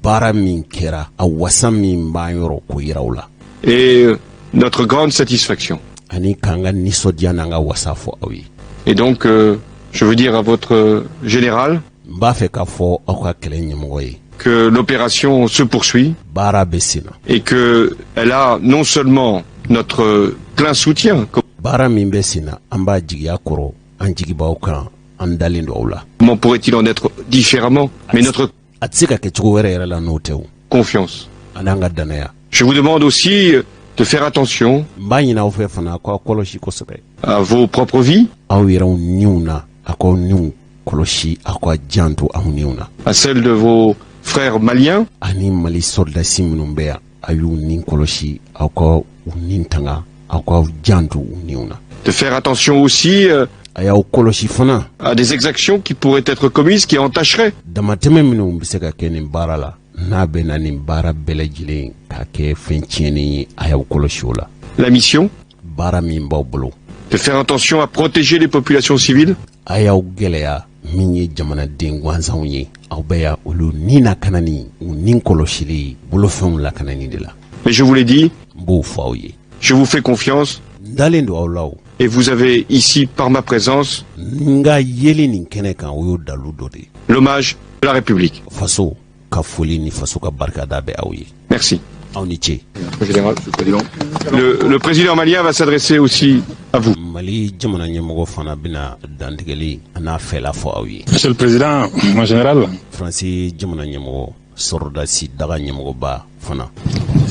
baara min kɛra, a wasa min b'an yɔrɔ, k'o yira aw la, et notre grande satisfaction. ani k'an ka nisɔndiya n'an ka wasa fɔ aw ye. Et donc, je veux dire à votre général N b'a fɛ k'a fɔ aw ka kɛlɛ ɲɛmɔgɔ ye que l'opération se poursuit baara bɛ sen na et que elle a non seulement notre plein soutien, Baara min bɛ sen na, an b'a jigiya kɔrɔ, an jigi b'aw kan, an dalen don aw la. comment pourrait-il en être différemment, mais notre A tɛ se ka kɛ cogo wɛrɛ yɛrɛ la n'o tɛ o. confiance. An n'an ka danaya. Je vous demande aussi de faire attention N b'a ɲini aw fɛ fana k'aw kɔlɔsi kosɛbɛ à vos propres vies, aw yɛrɛw niw na, a k'aw niw kɔlɔsi, aw ka janto aw niw na, à celles de vos frères maliens, ani Mali sɔrɔdasi minnu bɛ yan, a y'u nin kɔlɔsi, aw ka u nin tanga, aw ka janto u niw na. de faire attention aussi A y'aw kɔlɔsi fana à des exactions qui pourraient être commises, qui entacheraient damatɛmɛ minnu bɛ se ka kɛ nin baara la, n'a bɛ na nin baara bɛɛ lajɛlen k'a kɛ fɛn tiɲɛnen ye, a y'aw kɔlɔsi o la. la mission, Baara min b'aw bolo, de faire attention à protéger les populations civiles, a y'aw gɛlɛya min ye jamanaden gansanw ye, aw bɛ yan olu ni lakanani, u ni kɔlɔsili, bolofɛnw lakanani de la. Mais je vous l'ai dit, N b'o fɔ aw ye, je vous fais confiance n dalen don aw la o. et vous avez ici, par ma présence, N ka yeli nin kɛnɛ kan, o y'o dalu dɔ de ye. l'hommage de la République. Faso ka foli ni faso ka barikada bɛ aw ye. Merci. Aw ni ce. Général. Le président malien va s'adresser aussi à vous. Mali jamana ɲɛmɔgɔ fana bɛna dantigɛli a n'a fɛla fɔ aw ye. Monsieur le Président, mon général, Faransi jamana ɲɛmɔgɔ, sɔrɔdasi daga ɲɛmɔgɔba fana,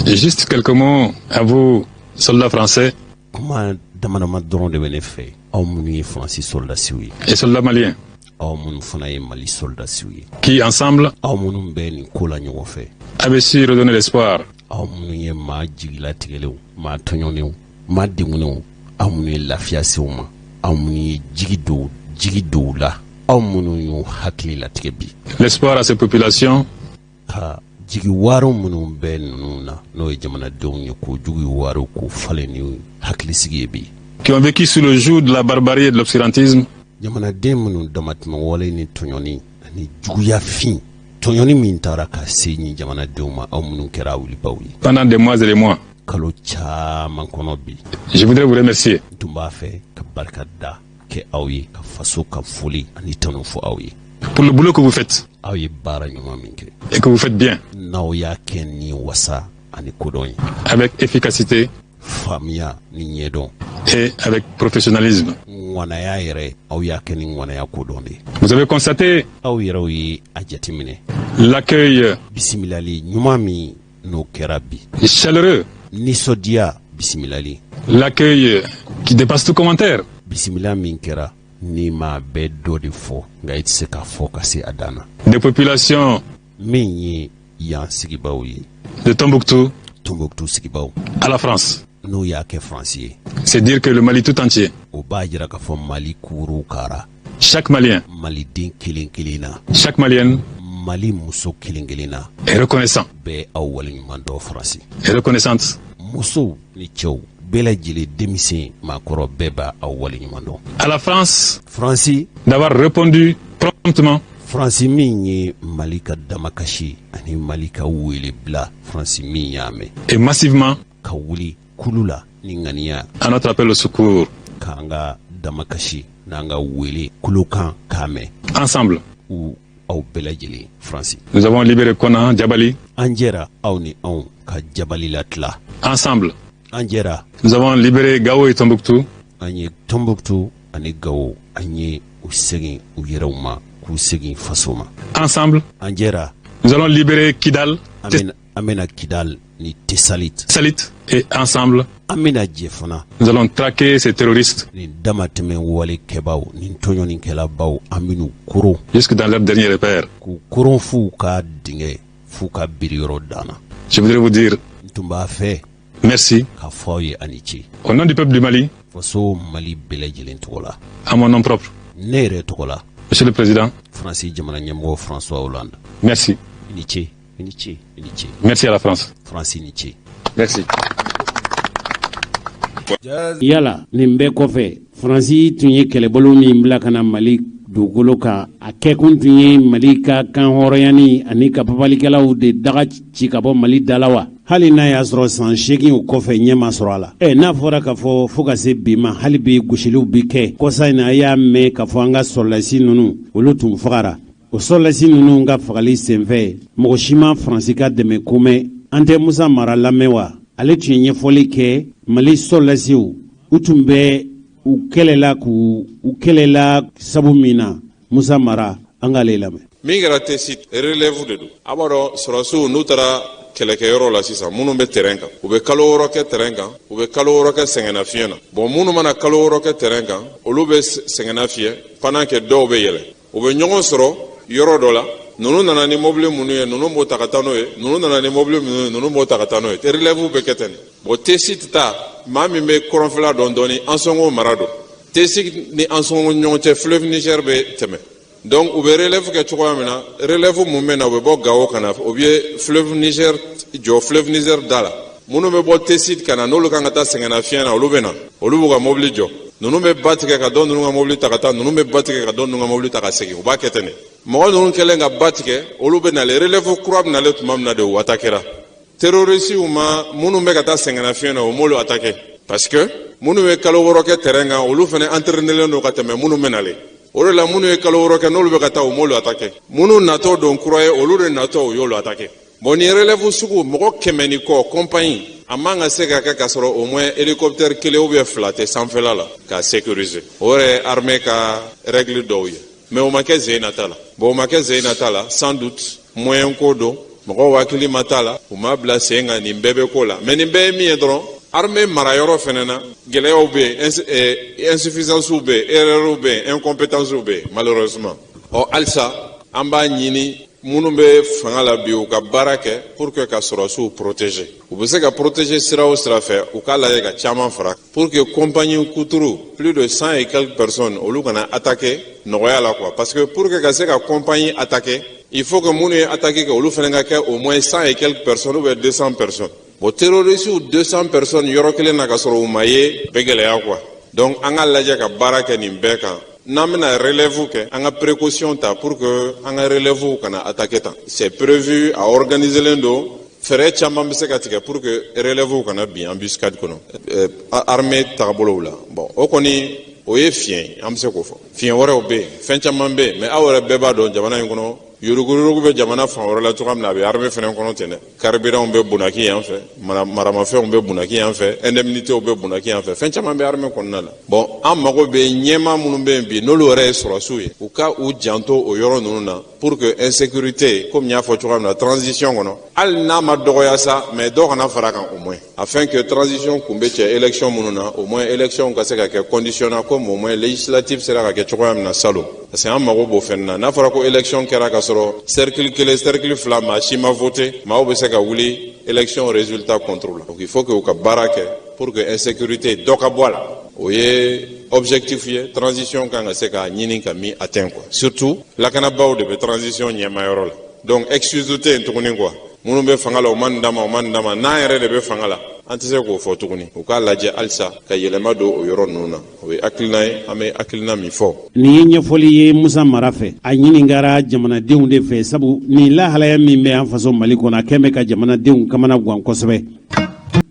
juste quelques mots à vous, soldats français Kuma dama dama dɔrɔn de bɛ ne fɛ aw minnu ye Faransi sɔrɔdasiw ye, et soldats maliens, aw minnu fana ye Mali sɔrɔdasiw ye, qui ensemble aw minnu bɛ nin ko la ɲɔgɔn fɛ, avez su redonner l'espoir aw minnu ye maa jigilatigɛlenw, maa tɔɲɔnenw, maa degunnenw, aw minnu ye lafiya sew ma, aw minnu ye jigi dɔw la, aw minnu y'u hakili latigɛ bi, l'espoir à ces populations ka jigi waaro minnu bɛ ninnu na, n'o ye jamanadenw ye, k'o jugu waaro k'o falen ni hakilisigi ye bi, qui ont vécu sous le joug de la barbarie et de l'obscurantisme, jamanaden minnu damatɛmɛwale ni tɔɲɔni ani juguyafin tɔɲɔni min taara ka se ɲi jamanadenw ma, aw minnu kɛra wulibaw ye pendant des mois et des mois. kalo caman kɔnɔ bi, Je voudrais vous remercier. N tun b'a fɛ ka barika da kɛ aw ye, ka faso ka foli ani tanu fɔ aw ye pour le boulot que vous faites aw ye baara ɲuman min kɛ, et que vous faites bien, n'aw y'a kɛ ni wasa ani kodɔn ye, avec efficacité faamuya ni ɲɛdɔn et avec professionnalisme. Ŋwanaya yɛrɛ, aw y'a kɛ ni ŋwanaya kodɔn de ye. Vous avez constaté Aw yɛrɛw ye a jateminɛ l'accueil bisimilali ɲuman min n'o kɛra bi, chaleureux, nisɔndiya bisimilali, l'accueil qui dépasse tout commentaire. bisimila min kɛra ni maa bɛɛ dɔ de fɔ, nka i tɛ se k'a fɔ ka se a dan na, des populations min ye yan sigibaw ye, de Tombouctou Tombouctou sigibaw, à la France. n'o y'a kɛ Faransi ye. C'est dire que le Mali tout entier, O b'a jira k'a fɔ Mali kuuru kara, chaque Malien, Maliden kelen kelen na, chaque Malienne, Mali muso kelen kelen na est reconnaissant. Bɛɛ aw waleɲuman dɔn Faransi. Est reconnaissante. Musow ni cɛw bɛɛ lajɛlen, denmisɛn, maakɔrɔ, bɛɛ b'a aw waleɲuman dɔn. À la France Faransi d'avoir répondu promptement. Faransi min ye Mali ka damakasi ani Mali ka wele bila, Faransi min y'a mɛn et massivement ka wuli kulu la ni ŋaniya à notre appel au secours. K'an ka damakasi n'an ka wele kulokan k'a mɛn. Ensemble, U aw bɛɛ lajɛlen, Faransi, nous avons libéré Kona, Djabali. An jɛra, aw ni anw, ka Jabali latila. Ensemble, An jɛra, nous avons libéré Gao et Tombouctou. An ye Tombouctou ani Gawo, an ye u segin u yɛrɛw ma, k'u segin faso ma. Ensemble, An jɛra, nous allons libérer Kidal, an bɛna Kidal ni Tesalit. Tessalit et ensemble, An bɛna jɛ fana, nous allons traquer ces terroristes nin damatɛmɛ wale kɛbaw, nin tɔɲɔnikɛlabaw, an bɛn'u koron jusque dans leur dernier repère. K'u koron f'u ka dingɛ, f'u ka biriyɔrɔ dan na. Je voudrais vous dire N tun b'a fɛ merci k'a fɔ aw ye ani ce au nom du peuple du Mali, faso Mali bɛɛ lajɛlen tɔgɔ la, à mon nom propre. Ne yɛrɛ tɔgɔ la. Monsieur le Président, Faransi jamana ɲɛmɔgɔ François Hollande, merci. I ni ce, i ni ce, i ni ce. Merci à la France. Faransi ni ce. Merci. Yala nin bɛɛ kɔfɛ, Faransi tun ye kɛlɛbolo min bila ka na Mali dugukolo kan, a kɛkun tun ye Mali ka kan hɔrɔnyani ani ka papalikɛlaw de daga ci ka bɔ Mali da la wa? Hali n'a y'a sɔrɔ san 8 o kɔfɛ, ɲɛ ma sɔrɔ a la. Ɛ, n'a fɔra k'a fɔ fo ka se bi ma, hali bi gosiliw bi kɛ. Kɔsa in na, a y'a mɛn k'a fɔ an ka sɔrɔlasi ninnu, olu tun fagara. O sɔrɔlasi ninnu ka fagali senfɛ, mɔgɔ si ma Faransi ka dɛmɛ ko mɛn. An tɛ Musa Mara lamɛn wa? Ale tun ye ɲɛfɔli kɛ. Mali sɔrɔlasiw, u tun bɛ u kɛlɛla, k'u u kɛlɛla sabu min na. Musa Mara, an k'ale lamɛn. Min kɛra Tessit, relève de don. A b'a dɔn, sɔrɔsiw n'u taara kɛlɛkɛyɔrɔ la sisan, minnu bɛ terrain kan, u bɛ kalo 6 kɛ terrain kan, u bɛ kalo 6 kɛ sɛgɛnnafiɲɛ na. Bon, minnu mana kalo 6 kɛ terrain kan, olu bɛ sɛgɛnnafiɲɛ pendant que dɔw bɛ yɛlɛ, u bɛ ɲɔgɔn sɔrɔ yɔrɔ dɔ la. Ninnu nana ni mobili minnu ye, ninnu b'o ta ka taa n'o ye. Ninnu nana ni mobili minnu ye, ninnu b'o ta ka taa n'o ye. Relève bɛ kɛ ten de. Bon, Tessit ta, maa min bɛ kɔrɔnfɛla dɔn dɔɔni, Ansongo mara don. Tessit ni Ansongo ɲɔgɔn cɛ, fleuve Niger bɛ tɛmɛ. Donc u bɛ relève kɛ cogoya min na, relève mun bɛ na, u bɛ bɔ Gawo ka na, u bɛ fleuve Niger jɔ fleuve Niger da la. Minnu bɛ bɔ Tessit ka na, n'olu kan ka taa sɛgɛnnafiɲɛ na, olu bɛ na, olu b'u ka mobili jɔ. Ninnu bɛ ba tigɛ ka dɔ ninnu ka mobili ta ka taa, ninnu bɛ ba tigɛ ka dɔ ninnu ka mobili ta ka segin. U b'a kɛ ten de. Mɔgɔ ninnu kɛlen ka ba tigɛ, olu bɛ nalen, relève kura bɛ nalen tuma min na de, u attaquera. Terrorisiw ma minnu bɛ ka taa sɛgɛnnafiɲɛ na, u m'olu attaqué, parce que minnu ye kalo 6 kɛ terrain kan, olu fana entraînelen don ka tɛmɛ minnu bɛ nalen. O de la, minnu ye kalo 6 kɛ, n'olu bɛ ka taa, u m'olu attaqué. Minnu natɔ don kura ye, olu de natɔ, u y'olu attaqué. Bon, nin relève sugu, mɔgɔ 100 ni kɔ, compagnie, a man ka se ka kɛ k'a sɔrɔ au moins hélicoptère kelen ou bien fila tɛ sanfɛla la k'a sécuriser. O yɛrɛ ye armée ka règle dɔw ye, mais o ma kɛ Zeyina ta la. Bon, o ma kɛ Zeyina ta la, sans doute moyen ko don, mɔgɔw hakili ma t'a la, u m'a bila sen kan. Nin bɛɛ bɛ ko la, mais nin bɛɛ ye min ye dɔrɔn, armée marayɔrɔ fɛnɛ na, gɛlɛyaw bɛ yen, insuffisance bɛ yen, erreur bɛ yen, incompétence bɛ yen, malheureusement. Ɔ, halisa an b'a ɲini minnu bɛ fanga la bi, u ka baara kɛ pour que ka sɔrɔsiw protéger. U bɛ se ka protéger sira o sira fɛ, u k'a lajɛ ka caman fara pour que compagnie kuturu, plus de 100 et quelques personnes, olu kana attaquer nɔgɔya la, quoi. Parce que pour que ka se ka compagnie attaquer, il faut que minnu ye attaquer kɛ, olu fana ka kɛ au moins 100 et quelques personnes ou bien 200 personnes. Bon, terroristes 200 personnes yɔrɔ kelen na ka sɔrɔ u ma ye, bɛ gɛlɛya, quoi. Donc an ka lajɛ ka baara kɛ nin bɛɛ kan. N'an bɛna relève kɛ, an ka précaution ta pour que an ka relève kana attaquer tan. C'est prévu, a organiser len don, fɛɛrɛ caman bɛ se ka tigɛ pour que relève kana bin embuscade kɔnɔ, armée tagabolow la. Bon, o kɔni, o ye fiɲɛ ye, an bɛ se k'o fɔ. Fiɲɛ wɛrɛw bɛ yen, fɛn caman bɛ yen, mais aw yɛrɛ bɛɛ b'a dɔn, jamana in kɔnɔ, yuruguyurugu bɛ jamana fan wɛrɛ la cogoya min na, a bɛ armée fɛnɛ kɔnɔ ten dɛ. Carburant bɛ bunaki yan fɛ, maramafɛnw bɛ bunaki yan fɛ, indemnités bɛ bunaki yan fɛ, fɛn caman bɛ armée kɔnɔna la. Bon, an mago bɛ ɲɛmaa minnu bɛ yen bi, n'olu yɛrɛ ye sɔrɔsiw ye, u ka u janto o yɔrɔ ninnu na pour que insécurité, komi n y'a fɔ cogoya min na, transition kɔnɔ, hali n'a ma dɔgɔya sa, mais dɔ kana fara kan au moins, afin que transition kun bɛ cɛ élection minnu na, au moins élection ka se ka kɛ condition na comme au moins législative sera ka kɛ cogoya min na salon. Parce que an mago b'o fɛn na. N'a fɔra ko élection kɛra ka sɔrɔ cercle kelen, cercle fila, maa si ma voté, maaw bɛ se ka wuli élection résultat contre la. Donc il faut que u ka baara kɛ pour que insécurité dɔ ka bɔ a la. O ye objectif ye transition kan ka se k'a ɲini ka min atteint, quoi. Surtout lakanabaaw de bɛ transition ɲɛmayɔrɔ la. Donc excuse tɛ yen tuguni quoi. Minnu bɛ fanga la, u ma nin d'a ma, u ma nin d'a ma. N'an yɛrɛ de bɛ fanga la, an tɛ se k'o fɔ tuguni. U k'a lajɛ halisa ka yɛlɛma don o yɔrɔ ninnu na. O ye hakilina ye, an bɛ hakilina min fɔ. Nin ye ɲɛfɔli ye Musa Mara fɛ. A ɲininkara jamanadenw de fɛ, sabu nin lahalaya min bɛ an faso Mali kɔnɔ, a kɛn bɛ ka jamanadenw kamana gan kosɛbɛ.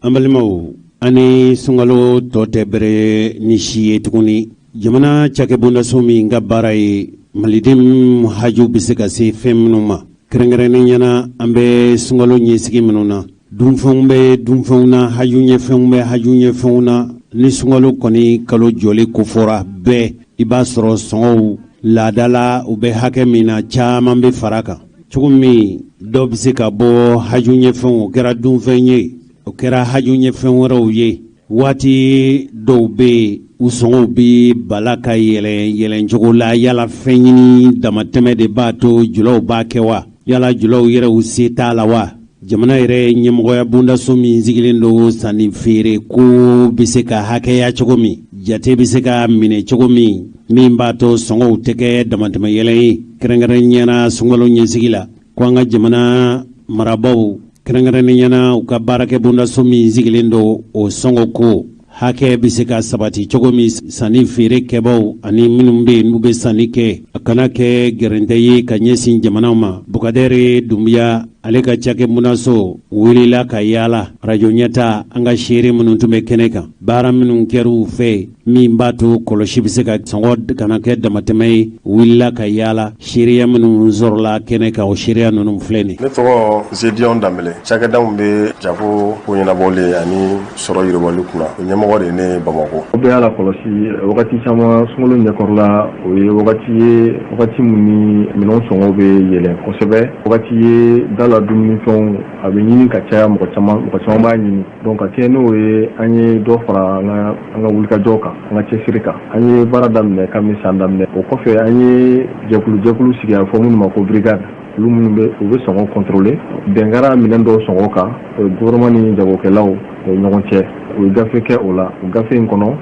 An balimaw, an ni sunkalo tɔ tɛ bɛrɛ ni si ye tuguni. Jamana cakɛbondaso min ka baara ye maliden haju bɛ se ka se fɛn minnu ma, kɛrɛnkɛrɛnnenya na an bɛ sunkalo ɲɛsigi minnu na, dunfɛnw bɛ dunfɛnw na, haju ɲɛfɛnw bɛ haju ɲɛfɛnw na. Ni sunkalo kɔni kalo jɔli kofɔra bɛɛ, i b'a sɔrɔ sɔngɔw laadala u bɛ hakɛ min na, caman bɛ fara kan. Cogo min dɔ bɛ se ka bɔ haju ɲɛfɛnw, o kɛra dunfɛn ye, o kɛra haju ɲɛfɛn wɛrɛw ye, waati dɔw bɛ yen, u sɔngɔw bɛ bala ka yɛlɛn yɛlɛncogo la. Yala fɛn ɲini damatɛmɛ de b'a to julaw b'a kɛ wa? Yala julaw yɛrɛ u se t'a la wa? Jamana yɛrɛ ɲɛmɔgɔya bondaso min sigilen don sanni feere ko bɛ se ka hakɛya cogo min, jate bɛ se ka minɛ cogo min, min b'a to sɔngɔw tɛ kɛ damatɛmɛ yɛlɛn ye, kɛrɛnkɛrɛnnenya na sunkalo ɲɛsigi la, ko an ka jamana marabaaw, kɛrɛnkɛrɛnnenya na u ka baarakɛ bondaso min sigilen don o sɔngɔ ko hakɛ bɛ se ka sabati cogo min, sanni feere kɛbaaw ani minnu bɛ yen n'u bɛ sanni kɛ, a kana kɛ gɛrɛntɛ ye ka ɲɛsin jamanaw ma. Bukadɛri Dunbiya, ale ka cakɛ bondaso wulila ka yaala arajo ɲɛta. An ka seere minnu tun bɛ kɛnɛ kan, baara minnu kɛra u fɛ min b'a to kɔlɔsi bɛ se ka sɔngɔ kana kɛ damatɛmɛ ye, wulila ka yaala, seereya minnu sɔrɔla kɛnɛ kan, o seereya ninnu filɛ nin. Ne tɔgɔ Zediɔn Danbele. Cakɛda min bɛ jago ko ɲɛnabɔli ani sɔrɔ yiriwali kunna, o ɲɛmɔgɔ de ye ne ye Bamakɔ. Aw bɛɛ y'a lakɔlɔsi, wagati caman sunkalo ɲɛkɔrɔla, o ye wagati ye, wagati min ni minɛnw sɔngɔ bɛ yɛlɛn kosɛbɛ, wagati ye da la dumunifɛnw a bɛ ɲini ka caya, mɔgɔ caman b'a ɲini. Donc ka kɛ n'o ye, an ye dɔ fara an ka wulikajɔ kan, an ka cɛsiri kan. An ye baara daminɛ kabini san daminɛ. O kɔfɛ, an ye jɛkulu jɛkulu sigi, a fɔ minnu ma ko brigade, olu minnu bɛ u bɛ sɔngɔ contrôler. Bɛn kɛra minɛn dɔw sɔngɔ kan gouvernement ni jagokɛlaw ɲɔgɔn cɛ. U ye gafe kɛ o la. O gafe in kɔnɔ,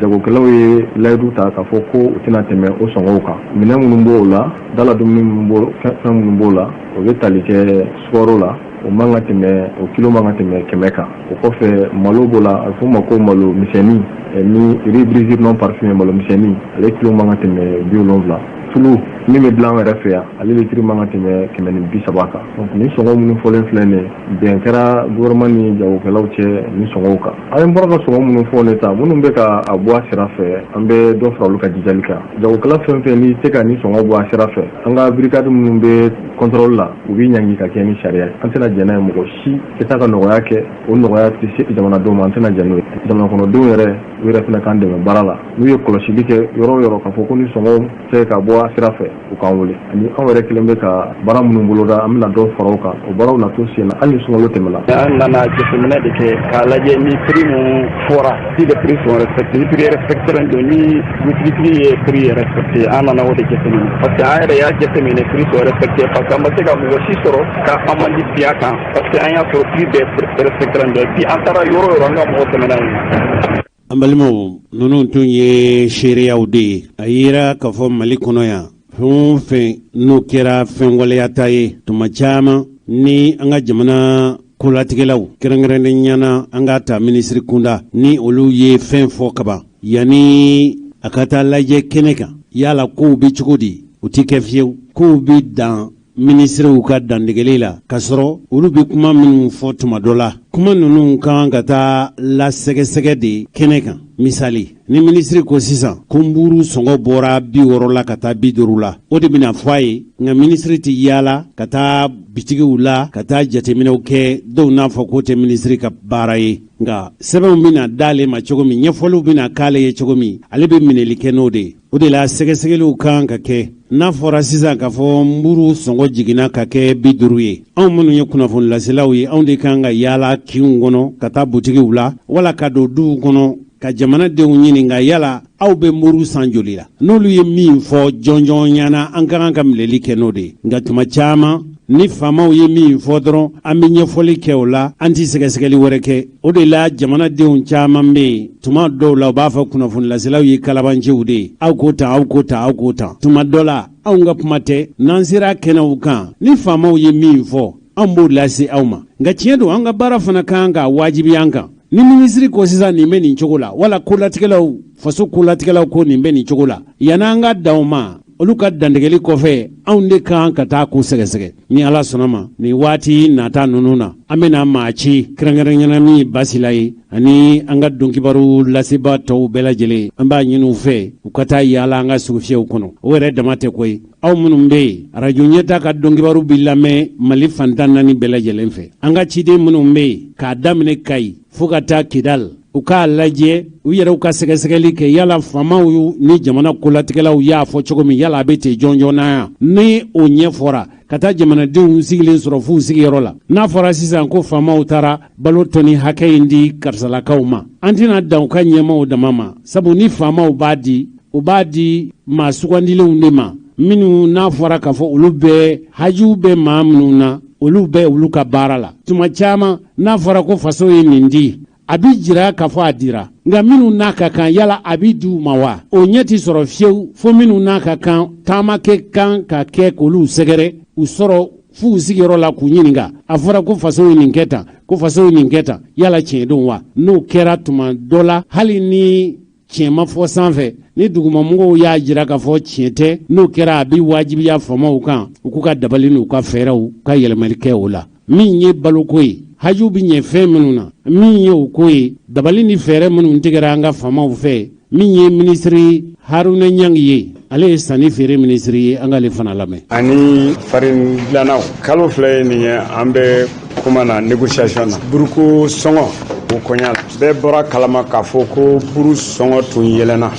jagokɛlaw ye layidu ta k'a fɔ ko u tɛna tɛmɛ o sɔngɔw kan. Minɛn minnu b'o la, dala dumuni minnu b'o, fɛn minnu b'o la, o bɛ tali kɛ sukaro la, o man ka tɛmɛ, o kilo man ka tɛmɛ 100 kan. O kɔfɛ, malo b'o la, a bɛ f'o ma ko malo misɛnnin ni riz brisure non parfumé, malo misɛnnin, ale kilo man ka tɛmɛ 70. Tulu min bɛ dilan an yɛrɛ fɛ yan, ale litiri man ka tɛmɛ 130 kan. Donc nin sɔngɔ minnu fɔlen filɛ nin ye, bɛn kɛra gouvernement ni jagokɛlaw cɛ nin sɔngɔw kan. An bɔra ka sɔngɔ minnu fɔ ne ta, minnu bɛ ka a bɔ a sira fɛ, an bɛ dɔ fara olu ka jijali kan. Jagokɛla fɛn fɛn n'i tɛ ka nin sɔngɔ bɔ a sira fɛ, an ka brigade minnu bɛ contrôle la, u b'i ɲangi ka kɛ ni sariya ye. An tɛna jɛn n'a ye mɔgɔ si ka taa ka nɔgɔya kɛ, o nɔgɔya tɛ se jamanadenw ma. An tɛna jɛn n'o ye. Jamana kɔnɔdenw yɛrɛ, u yɛrɛ fana k'an dɛmɛ baara la. N'u ye kɔlɔsili kɛ yɔrɔ o yɔrɔ k'a fɔ ko ni sɔngɔw tɛ ka bɔ a sira fɛ, u k'an wele. Ani anw yɛrɛ kelen bɛ ka baara minnu boloda, an bɛna dɔ fara o kan. O baaraw na to sen na hali ni sunkalo tɛmɛna. An nana jateminɛ de kɛ k'a lajɛ ni prix mun fɔra, si les prix sont respectés, ni prix respecté don, ni butigitigi ye prix respecté. An nana o de jateminɛ parce que an yɛrɛ y'a jateminɛ, prix sont respectés, parce que an ma se ka mɔgɔ si sɔrɔ ka amende bin a kan, parce que an y'a sɔrɔ prix bɛɛ respecté don. Bi an taara yɔrɔ o yɔrɔ, an ka mɔgɔ tɛmɛna yen. An balimaw, ninnu tun ye seereyaw de ye. A yira k'a fɔ Mali kɔnɔ yan, fɛn o fɛn n'o kɛra fɛn waleyata ye, tuma caman ni an ka jamana kolatigɛlaw, kɛrɛnkɛrɛnnenya na an ka ta minisiri kunda, ni olu ye fɛn fɔ kaban, yanni a ka taa lajɛ kɛnɛ kan yala kow bɛ cogo di, o tɛ kɛ fiyewu. Kow bɛ dan minisiriw ka dantigɛli la, k'a sɔrɔ olu bɛ kuma minnu fɔ tuma dɔ la, kuma ninnu kan ka taa lasɛgɛsɛgɛ de kɛnɛ kan. Misali, ni minisiri ko sisan ko nburu sɔngɔ bɔra 60 la ka taa 50 la, o de bɛna fɔ a ye. Nka minisiri tɛ yaala ka taa bitigiw la ka taa jateminɛw kɛ. Dɔw n'a fɔ k'o tɛ minisiri ka baara ye, nka sɛbɛnw bɛna d'ale ma cogo min, ɲɛfɔliw bɛna k'ale ye cogo min, ale bɛ minɛli kɛ n'o de ye. O de la sɛgɛsɛgɛliw kan ka kɛ. N'a fɔra sisan k'a fɔ nburu sɔngɔ jiginna ka kɛ 50 ye, anw minnu ye kunnafonilaselaw ye, anw de kan ka yaala kinw kɔnɔ ka taa butigiw la wala ka don duw kɔnɔ ka jamanadenw ɲininka yala aw bɛ nburu san joli la. N'olu ye min fɔ jɔnjɔn ɲana, an ka kan ka minɛli kɛ n'o de ye. Nka tuma caman Ni faamaw ye min fɔ dɔrɔn, an bɛ ɲɛfɔli kɛ o la, an tɛ sɛgɛsɛgɛli wɛrɛ kɛ. O de la, jamanadenw caman bɛ yen, tuma dɔw la u b'a fɔ kunnafonilaselaw ye kalabanciw de ye, aw ko tan, aw ko tan, aw ko tan. Tuma dɔ la, anw ka kuma tɛ. N'an sera kɛnɛw kan, ni faamaw ye min fɔ, anw b'o lase aw ma. Nka tiɲɛ don, an ka baara fana kan ka wajibiya an kan. Ni minisiri ko sisan nin bɛ nin cogo la, wala kolatigɛlaw, faso kolatigɛlaw ko nin bɛ nin cogo la, yann'an ka dan o ma, olu ka dantigɛli kɔfɛ, anw de kan ka taa ko sɛgɛsɛgɛ. Ni Ala sɔnna ma, nin waati nata ninnu na, an bɛna maa ci kɛrɛnkɛrɛnyana min ye Basila ye, ani an ka donkibaru lasebaa tɔw bɛɛ lajɛlen. An b'a ɲini u fɛ u ka taa yaala an ka sugufiyɛw kɔnɔ. O yɛrɛ dama tɛ koyi, aw minnu bɛ yen, arajo ɲɛta ka donkibaru bɛ lamɛn Mali fan 14 bɛɛ lajɛlen fɛ, an ka ciden minnu bɛ yen, k'a daminɛ Kayi fo ka taa Kidal, u k'a lajɛ u yɛrɛw ka sɛgɛsɛgɛli kɛ, yala faamaw ni jamana kolatigɛlaw y'a fɔ cogo min, yala a bɛ ten jɔnjɔn na yan. Ni o ɲɛfɔra, ka taa jamanadenw sigilen sɔrɔ f'u sigiyɔrɔ la. N'a fɔra sisan ko faamaw taara balo tɔni hakɛ in di karisalakaw ma, an tɛna dan u ka ɲɛmaaw dama ma, sabu ni faamaw b'a di, u b'a di maa sugandilenw de ma, minnu n'a fɔra k'a fɔ olu bɛɛ hajuw bɛ maa minnu na, olu bɛ olu ka baara la. Tuma caman, n'a fɔra ko faso ye nin di, a bɛ jira k'a fɔ a dira, nka minnu n'a ka kan, yala a bɛ di u ma wa? O ɲɛ tɛ sɔrɔ fiyewu fo minnu n'a ka kan, taamakɛ kan ka kɛ k'olu sɛgɛrɛ, u sɔrɔ f'u sigiyɔrɔ la, k'u ɲininka: a fɔra ko faso ye nin kɛ tan, ko faso ye nin kɛ tan, yala tiɲɛ don wa? N'o kɛra, tuma dɔ la, hali ni tiɲɛ ma fɔ sanfɛ, ni dugumamɔgɔw y'a jira k'a fɔ tiɲɛ tɛ, n'o kɛra, a bɛ wajibiya faamaw kan u k'u ka dabali n'u ka fɛɛrɛw ka yɛlɛmali kɛ o la. Min ye baloko ye, hajuw bɛ ɲɛ fɛn minnu na, min ye o ko ye, dabali ni fɛɛrɛ minnu tigɛra an ka faamaw fɛ, min ye minisiri Haruna Ɲangi ye, ale ye sanni feere minisiri ye, an k'ale fana lamɛn. Ani farini dilannaw, kalo 2 ye nin ye an bɛ kuma na, négociation na, buruko sɔngɔ o koɲa la. Bɛɛ bɔra kalama k'a fɔ ko buru sɔngɔ tun yɛlɛnna.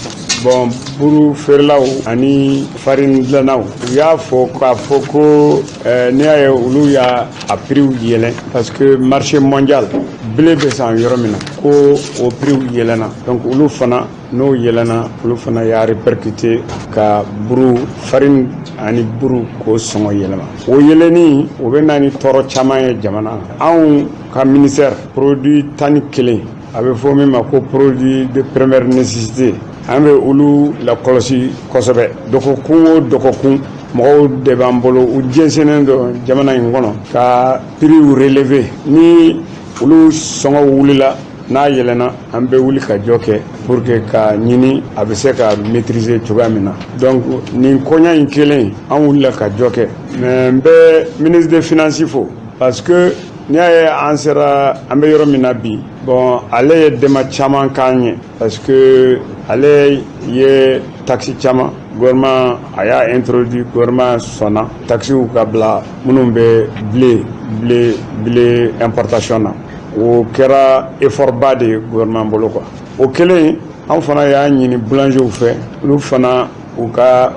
Bon, buru feerelaw ani farini dilannaw, u y'a fɔ k'a fɔ ko n'i y'a ye olu y'a a prix yɛlɛn, parce que marché mondial, blé bɛ san yɔrɔ min na, ko o prix yɛlɛnna. Donc olu fana, n'o yɛlɛnna, olu fana y'a répercuté ka buru, farine ani buru k'o sɔngɔ yɛlɛma. O yɛlɛnni, o bɛ na ni tɔɔrɔ caman ye jamana na. Anw ka ministère, produit 11, a bɛ fɔ min ma ko produit de première nécessité, an bɛ olu lakɔlɔsi kosɛbɛ. Dɔgɔkun o dɔgɔkun, mɔgɔw de b'an bolo, u jɛnsɛnnen don jamana in kɔnɔ ka prix relever. Ni olu sɔngɔ wulila, n'a yɛlɛnna, an bɛ wuli ka jɔ kɛ pour que ka ɲini a bɛ se ka maîtriser cogoya min na. Donc nin koɲa in kelen, an wulila ka jɔ kɛ. Mais n bɛ ministre des Finances fo, parce que n'i y'a ye an sera an bɛ yɔrɔ min na bi, bon, ale ye dɛmɛ caman k'an ye, parce que ale ye taxe caman, gouvernement a y'a introduit, gouvernement sɔnna taxew ka bila minnu bɛ blé importation na. O kɛra effort ba de ye gouvernement bolo quoi. O kɛlen, an fana y'a ɲini boulangerw fɛ, olu fana u ka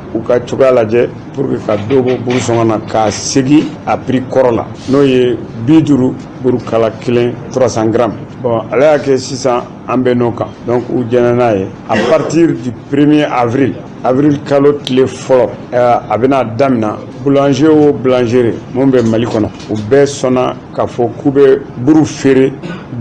cogoya lajɛ pour que ka dɔ bɔ buru sɔngɔ na, k'a segin a prix kɔrɔ la, n'o ye 50 buru kala kelen, 300 grammes. Bon, ale y'a kɛ sisan an bɛ n'o kan. Donc u jɛnna n'a ye, à partir du 1er avril, avril kalo tile fɔlɔ, a bɛna daminɛ. Boulanger o boulangerie mun bɛ Mali kɔnɔ, u bɛɛ sɔnna k'a fɔ k'u bɛ buru feere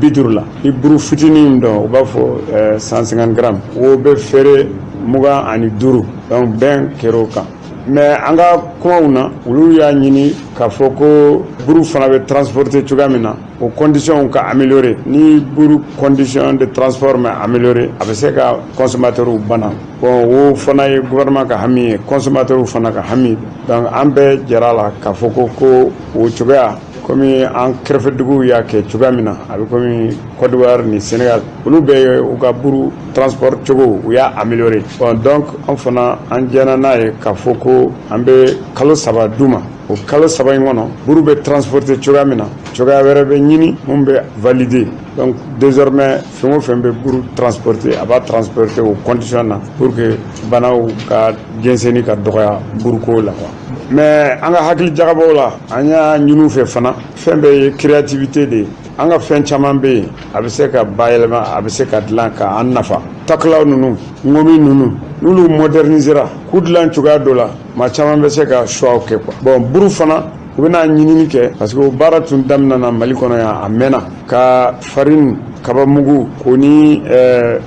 50 la. Ni buru fitinin dɔn, u b'a fɔ 150 grammes, o bɛ feere 25. Donc bɛn kɛra o kan. Mais an ka kumaw na, olu y'a ɲini k'a fɔ ko buru fana bɛ transporter cogoya min na, o conditions ka améliorer. Ni buru condition de transport ma améliorer, a bɛ se ka consommateurs bana. Bon, o fana ye gouvernement ka hami ye, consommateurs fana ka hami. Donc an bɛɛ jɛra la k'a fɔ ko o cogoya, komi an kɛrɛfɛduguw y'a kɛ cogoya min na, a bɛ komi Côte d'Ivoire ni Sénégal, olu bɛɛ ye u ka buru transport cogo, u y'a améliorer. Bon, donc an fana, an jɛna n'a ye k'a fɔ ko an bɛ kalo 3 d'u ma. O kalo 3 in kɔnɔ, buru bɛ transporter cogoya min na, cogoya wɛrɛ bɛ ɲini mun bɛ valider. Donc désormais, fɛn o fɛn bɛ buru transporter, a b'a transporter o condition na pour que banaw ka jɛnsɛnni ka dɔgɔya buruko la quoi. Mais an ka hakili jagabɔw la, an y'a ɲini u fɛ fana, fɛn bɛɛ ye créativité de ye. An ka fɛn caman bɛ yen, a bɛ se ka bayɛlɛma, a bɛ se ka dilan k'an nafa. Takalaw ninnu, ŋomi ninnu, n'olu modernisera k'u dilan cogoya dɔ la, maa caman bɛ se ka choix kɛ quoi. Bon, buru fana, U bɛna ɲinini kɛ parce que o baara tun daminɛna Mali kɔnɔ yan a mɛnna, ka farine kabamugu k'o ni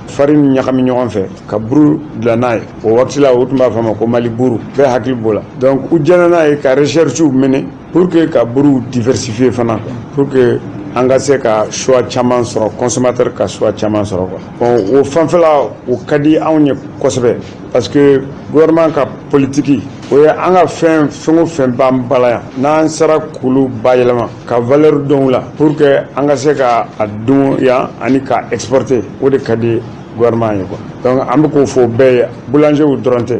farine ɲagami ɲɔgɔn fɛ ka buru dilan n'a ye. O waati la, o tun b'a fɔ a ma ko Mali buru, bɛɛ hakili b'o la. Donc u jɛnna n'a ye ka recherche mener pour que ka buru diversifier fana, pour que an ka se ka choix caman sɔrɔ, consommateur ka choix caman sɔrɔ quoi. Bon, o fanfɛla o ka di anw ye kosɛbɛ, parce que gouvernement ka politique, o ye an ka fɛn fɛn o fɛn b'an bala yan, n'an sera k'olu bayɛlɛma ka valeur dɔn u la pour que an ka se ka a dun yan ani ka exporter, o de ka di gouvernement ye quoi. Donc an bɛ k'o fɔ bɛɛ ye, boulangerw dɔrɔn tɛ,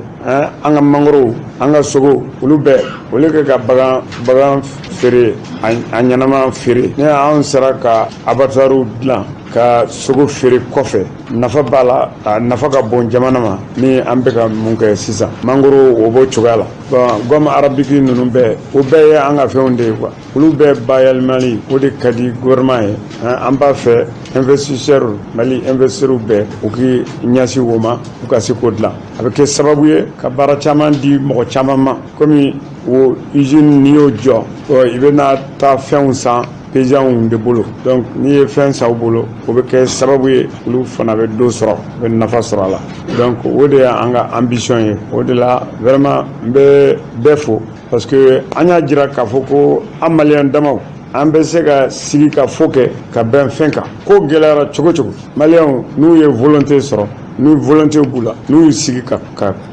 an ka mangorow, an ka sogo, olu bɛɛ, au lieu que ka bagan feere, a ɲɛnama feere, ni anw sera ka abattoirs dilan ka sogo feere kɔfɛ, nafa b'a la, a nafa ka bon jamana ma. Ni an bɛ ka mun kɛ sisan, mangoro o b'o cogoya la. Bon, gomme arabique ninnu bɛɛ, o bɛɛ ye an ka fɛnw de ye quoi. Olu bɛɛ bayɛlɛmali, o de ka di gouvernement ye. An b'a fɛ investisseur, Mali investisseur bɛɛ, u k'i ɲɛsin o ma, u ka se k'o dilan. A bɛ kɛ sababu ye ka baara caman di mɔgɔ caman ma, komi o usine, n'i y'o jɔ, i bɛna taa fɛnw san paysanw de bolo. Donc n'i ye fɛn san u bolo, o bɛ kɛ sababu ye olu fana bɛ dɔ sɔrɔ, u bɛ nafa sɔrɔ a la. Donc o de y'an ka ambition ye. O de la, vraiment, n bɛ bɛɛ fo, parce que an y'a jira k'a fɔ ko an maliyɛn damaw, an bɛ se ka sigi ka fɔ kɛ ka bɛn fɛn kan. Ko gɛlɛyara cogo cogo, maliyɛnw n'u ye volonté sɔrɔ, ni volonté b'u la, n'u y'u sigi ka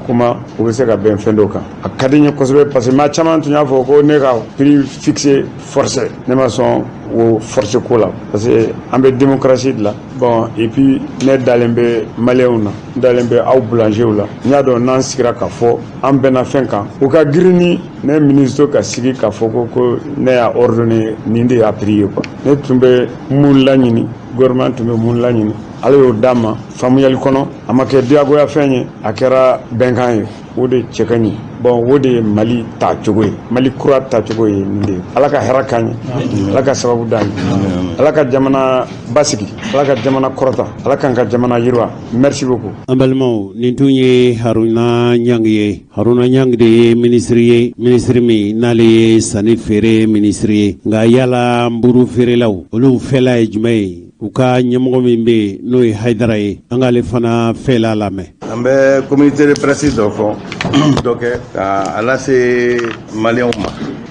kuma, u bɛ se ka bɛn fɛn dɔw kan. A ka di n ye kosɛbɛ, parce que maa caman tun y'a fɔ ko ne ka prix fixé forcé. Ne ma sɔn o forcé ko la, parce que an bɛ démocratie de la. Bon, et puis ne dalen bɛ maliyɛnw na, n dalen bɛ aw boulangerw la. N y'a dɔn n'an sigira ka fɔ, an bɛnna fɛn kan, u ka girin ni ne ministre ka sigi ka fɔ ko ne y'a ordonné, nin de y'a prix ye quoi. Ne tun bɛ mun laɲini, gouvernement tun bɛ mun laɲini, Ala y'o d'an ma faamuyali kɔnɔ. A ma kɛ diyagoya fɛn ye, a kɛra bɛnkan ye. O de cɛ ka ɲi. Bon, o de ye Mali taacogo ye, Mali kura taacogo ye nin de ye. Ala ka hɛrɛ k'an ye, Ala ka sababu d'an ye, Ala ka jamana basigi, Ala ka jamana kɔrɔta, Ala k'an ka jamana yiriwa. Merci beaucoup. An balimaw, nin tun ye Haruna Ɲangi ye. Haruna Ɲangi de ye minisiri ye, minisiri min n'ale ye sanni feere minisiri ye. Nka yala nburu feerelaw, olu fɛla ye jumɛn ye? U ka ɲɛmɔgɔ min bɛ yen, n'o ye Hayidara ye, an k'ale fana fɛla lamɛn. An bɛ communiqué de presse dɔ fɔ dɔ kɛ ka a lase maliyɛnw ma.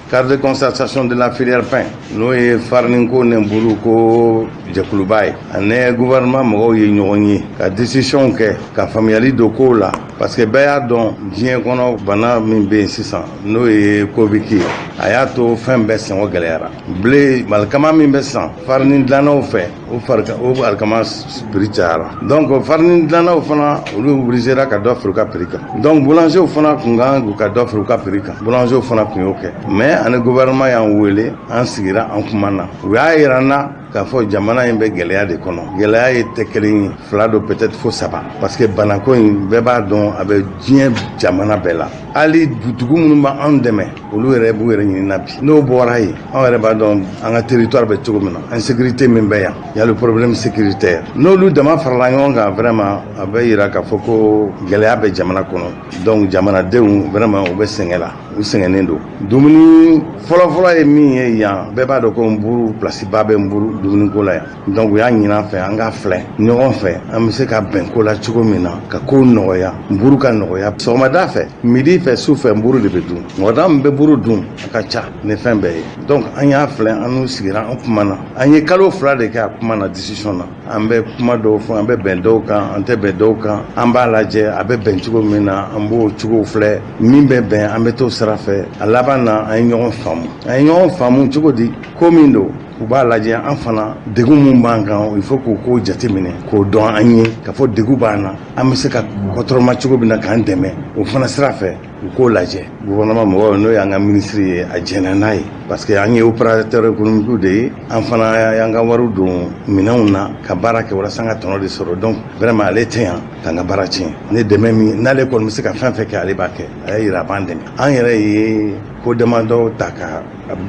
Cadre de concertation de la filière pain, n'o ye fariniko ni buru ko jɛkuluba ye, ani gouvernement mɔgɔw ye ɲɔgɔn ye ka décision kɛ ka faamuyali don kow la, parce que bɛɛ y'a dɔn diɲɛ kɔnɔ, bana min bɛ yen sisan, n'o ye Covid ye, a y'a to fɛn bɛɛ sɔngɔ gɛlɛyara. Blé, alikama min bɛ san farini dilannaw fɛ, o o alikama prix cayara. Donc farini dilannaw fana, olu obligéra ka dɔ fara u ka prix kan. Donc boulanger fana tun kan ka dɔ fara u ka prix kan, boulanger fana tun y'o kɛ. Mais ani gouvernement y'an wele, an sigira, an kumana, u y'a yira n na k'a fɔ jamana in bɛ gɛlɛya de kɔnɔ. Gɛlɛya ye tɛ kelen ye, fila don, peut-être fo saba, parce que banako in, bɛɛ b'a dɔn, a bɛ diɲɛ jamana bɛɛ la. Hali dugu minnu b'an dɛmɛ, olu yɛrɛ b'u yɛrɛ ɲini na bi. N'o bɔra yen, anw yɛrɛ b'a dɔn an ka territoire bɛ cogo min na, insécurité min bɛ yan, y a le problème sécuritaire. N'olu dama farala ɲɔgɔn kan, vraiment, a bɛ yira k'a fɔ ko gɛlɛya bɛ jamana kɔnɔ. Donc jamanadenw, vraiment, u bɛ sɛgɛn la, u sɛgɛnnen don. Dumuni fɔlɔfɔlɔ ye min ye yan, bɛɛ b'a dɔn ko nburu place ba bɛ nburu dumuniko la yan. Donc u y'a ɲini an fɛ, an ka filɛ ɲɔgɔn fɛ, an bɛ se ka bɛn ko la cogo min na ka kow nɔgɔya, nburu ka nɔgɔya. Sɔgɔmada fɛ, midi fɛ, su fɛ, nburu de bɛ dun. Mɔgɔ min bɛ buru dun, a ka ca ni fɛn bɛɛ ye. Donc an y'a filɛ, an n'u sigira, an kumana, an ye kalo 2 de kɛ a kuma na, discussion na. An bɛ kuma dɔw fɔ, an bɛ bɛn dɔw kan, an tɛ bɛn dɔw kan. An b'a lajɛ a bɛ bɛn cogo min na, an b'o cogo filɛ. Min bɛ bɛn, an bɛ t'o sira fɛ. A laban na, an ye ɲɔgɔn faamu. An ye ɲɔgɔn faamu cogo di? Ko min don, u b'a lajɛ an fana degun mun b'an kan, il faut k'o ko jateminɛ, k'o dɔn an ye k'a fɔ degun b'an na, an bɛ se ka kɔtɔrɔma cogo min na k'an dɛmɛ o fana sira fɛ, u k'o lajɛ. Gouvernement mɔgɔw, n'o y'an ka ministre ye, a jɛnna n'a ye, parce que an ye opérateur économique de ye. An fana y'an ka wariw don minɛnw na ka baara kɛ walasa an ka tɔnɔ de sɔrɔ. Donc vraiment, ale tɛ yan k'an ka baara tiɲɛ. Ne dɛmɛ min n'ale kɔni bɛ se ka fɛn fɛn kɛ, ale b'a kɛ. A y'a yira a b'an dɛmɛ. An yɛrɛ ye ko damadɔ ta ka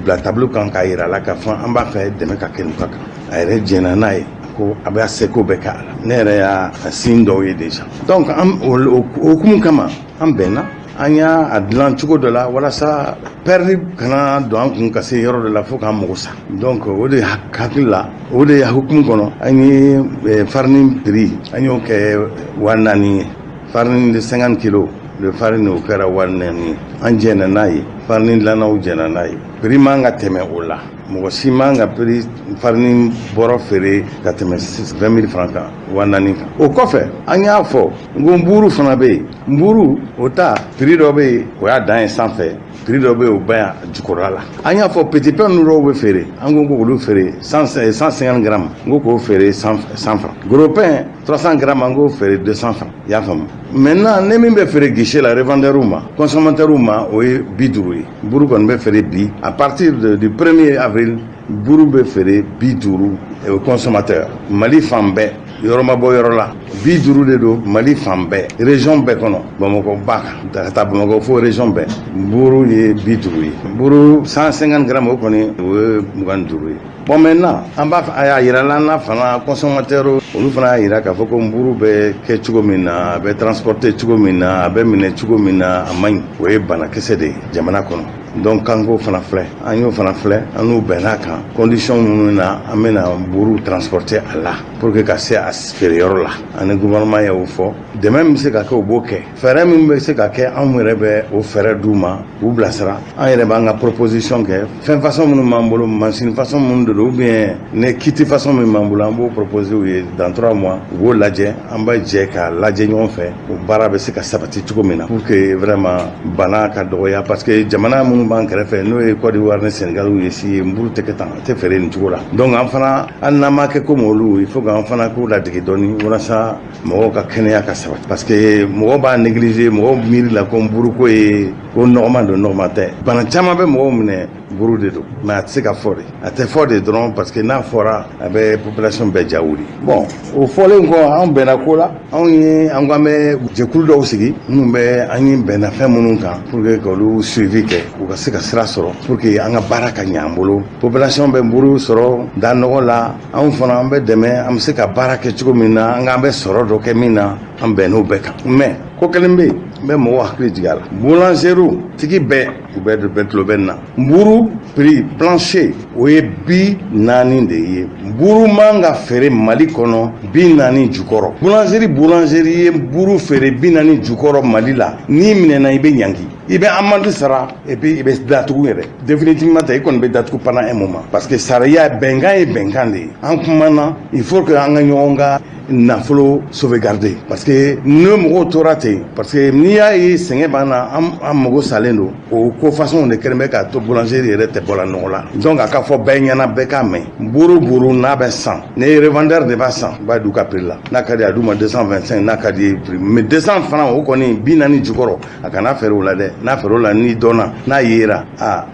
bila tableau kan k'a yira a la k'a fɔ an b'a fɛ dɛmɛ ka kɛ nin ka kan. A yɛrɛ jɛnna n'a ye ko a b'a seko bɛɛ k'a la. Ne yɛrɛ y'a sin dɔw ye déjà. Donc an o hukumu kama, an bɛnna. An y'a dilan cogo dɔ la walasa perte kana don an kun ka se yɔrɔ dɔ la fo k'an mago sa. Donc o de hakili la, o de hukumu kɔnɔ, an ye farine prix, an y'o kɛ 4000 ye. Farine de 50 kilos de farine, o kɛra 4000 ye. An jɛnna n'a ye, farine dilannaw jɛnna n'a ye. Prix man ka tɛmɛ o la. Mɔgɔ si man ka prix farine bɔrɔ feere ka tɛmɛ 20 000 francs kan, 4000 kan. O kɔfɛ, an y'a fɔ n ko nburu fana bɛ yen. Nburu o ta, prix dɔ bɛ yen, o y'a dan ye sanfɛ, prix dɔ bɛ yen, o bɛ yan jukɔrɔla la. An y'a fɔ petit pain ninnu dɔw bɛ feere, an ko k'olu feere 150 grammes, n ko k'o feere 100 francs. Gros pain 300 grammes, an k'o feere 200 francs. I y'a faamu? Maintenant, ne min bɛ feere guichet la, revendeur ma, consommateur ma, o ye 50 ye. Buru kɔni bɛ feere bi, à partir du 1er avril, buru bɛ feere 50 au consommateur Mali fan bɛɛ. Yɔrɔ ma bɔ yɔrɔ la, 50 de don Mali fan bɛɛ, région bɛɛ kɔnɔ, Bamakɔ ba kan ka taa Bamakɔ fo région bɛɛ, buru ye 50 ye. Buru 150 grammes, o kɔni o ye 25 ye. Bon, maintenant, an b'a a y'a yira la na fana, consommateur olu fana y'a yira k'a fɔ ko nburu bɛ kɛ cogo min na, a bɛ transporter cogo min na, a bɛ minɛ cogo min na, a man ɲi. O ye banakisɛ de ye jamana kɔnɔ. Donc an k'o fana filɛ, an y'o fana filɛ, an n'u bɛnn'a kan condition minnu na an bɛna buru transporter a la pour que ka se a feereyɔrɔ la. Ani gouvernement y'o fɔ, dɛmɛ min bɛ se ka kɛ, o b'o kɛ. Fɛɛrɛ min bɛ se ka kɛ, anw yɛrɛ bɛ o fɛɛrɛ d'u ma k'u bilasira. An yɛrɛ b'an ka proposition kɛ, fɛn façon minnu b'an bolo, machine façon minnu de don, ou bien ne kit façon min b'an bolo, an b'o proposer u ye. Dans 3 mois, u b'o lajɛ, an bɛ jɛ k'a lajɛ ɲɔgɔn fɛ, o baara bɛ se ka sabati cogo min na pour que vraiment bana ka dɔgɔya. Parce que jamana minnu b'an kɛrɛfɛ, n'o ye Côte d'Ivoire ni Sénégal ye, si ye nburu tɛ kɛ tan, a tɛ feere nin cogo la. Donc an fana, hali n'an ma kɛ komi olu, il faut que an fana k'u ladege dɔɔni walasa mɔgɔw ka kɛnɛya ka sabati. Parce que mɔgɔw b'a négliger, mɔgɔw miiri la ko nburuko ye ko nɔgɔman don. Nɔgɔman tɛ. Bana caman bɛ mɔgɔw minɛ, buru de don, mais a tɛ se ka fɔ de, a tɛ fɔ de dɔrɔn, parce que n'a fɔra, a bɛ population bɛɛ ja wuli. Bon, o fɔlen kɔ, anw bɛnna ko la, anw ye an ko an bɛ jɛkulu dɔw sigi minnu bɛ an ye bɛnna fɛn minnu kan pour que k'olu suivi kɛ, u ka se ka sira sɔrɔ pour que an ka baara ka ɲɛ an bolo. Population bɛ nburu sɔrɔ da nɔgɔ la, anw fana an bɛ dɛmɛ, an bɛ se ka baara kɛ cogo min na, an k'an bɛ sɔrɔ dɔ kɛ min na, an bɛnn'o bɛɛ kan. Mais ko kelen bɛ yen, n bɛ mɔgɔw hakili jigin a la. Boulangerie tigi bɛɛ, u bɛɛ bɛɛ tulo bɛ nin na. Nburu prix plancher, o ye 40 de ye. Buru man ka feere Mali kɔnɔ 40 jukɔrɔ. Boulangerie ye buru feere 40 jukɔrɔ Mali la, n'i minɛna, i bɛ ɲangi, i bɛ amende sara, et puis i bɛ datugu yɛrɛ définitivement tɛ, i kɔni bɛ datugu pendant un moment. Parce que sariya, bɛnkan ye bɛnkan de ye. An kumana, il faut que an ka ɲɔgɔn ka nafolo sauvegarder, parce que ni mɔgɔw tora ten, parce que n'i y'a ye sɛgɛn b'an na, an mago salen don, o ko façon de kɛlen bɛ k'a to boulangerie yɛrɛ tɛ bɔla nɔgɔ la. Donc a ka fɔ bɛɛ ɲɛna, bɛɛ k'a mɛn, buru buru n'a bɛ san, ni revendeur de b'a san, i b'a d'u ka prix la. N'a ka di, a d'u ma 225, n'a ka di ye prix, mais 200 francs, o kɔni 40 jukɔrɔ, a kana feere o la dɛ. N'a feere o la, n'i dɔnna, n'a yera, aa.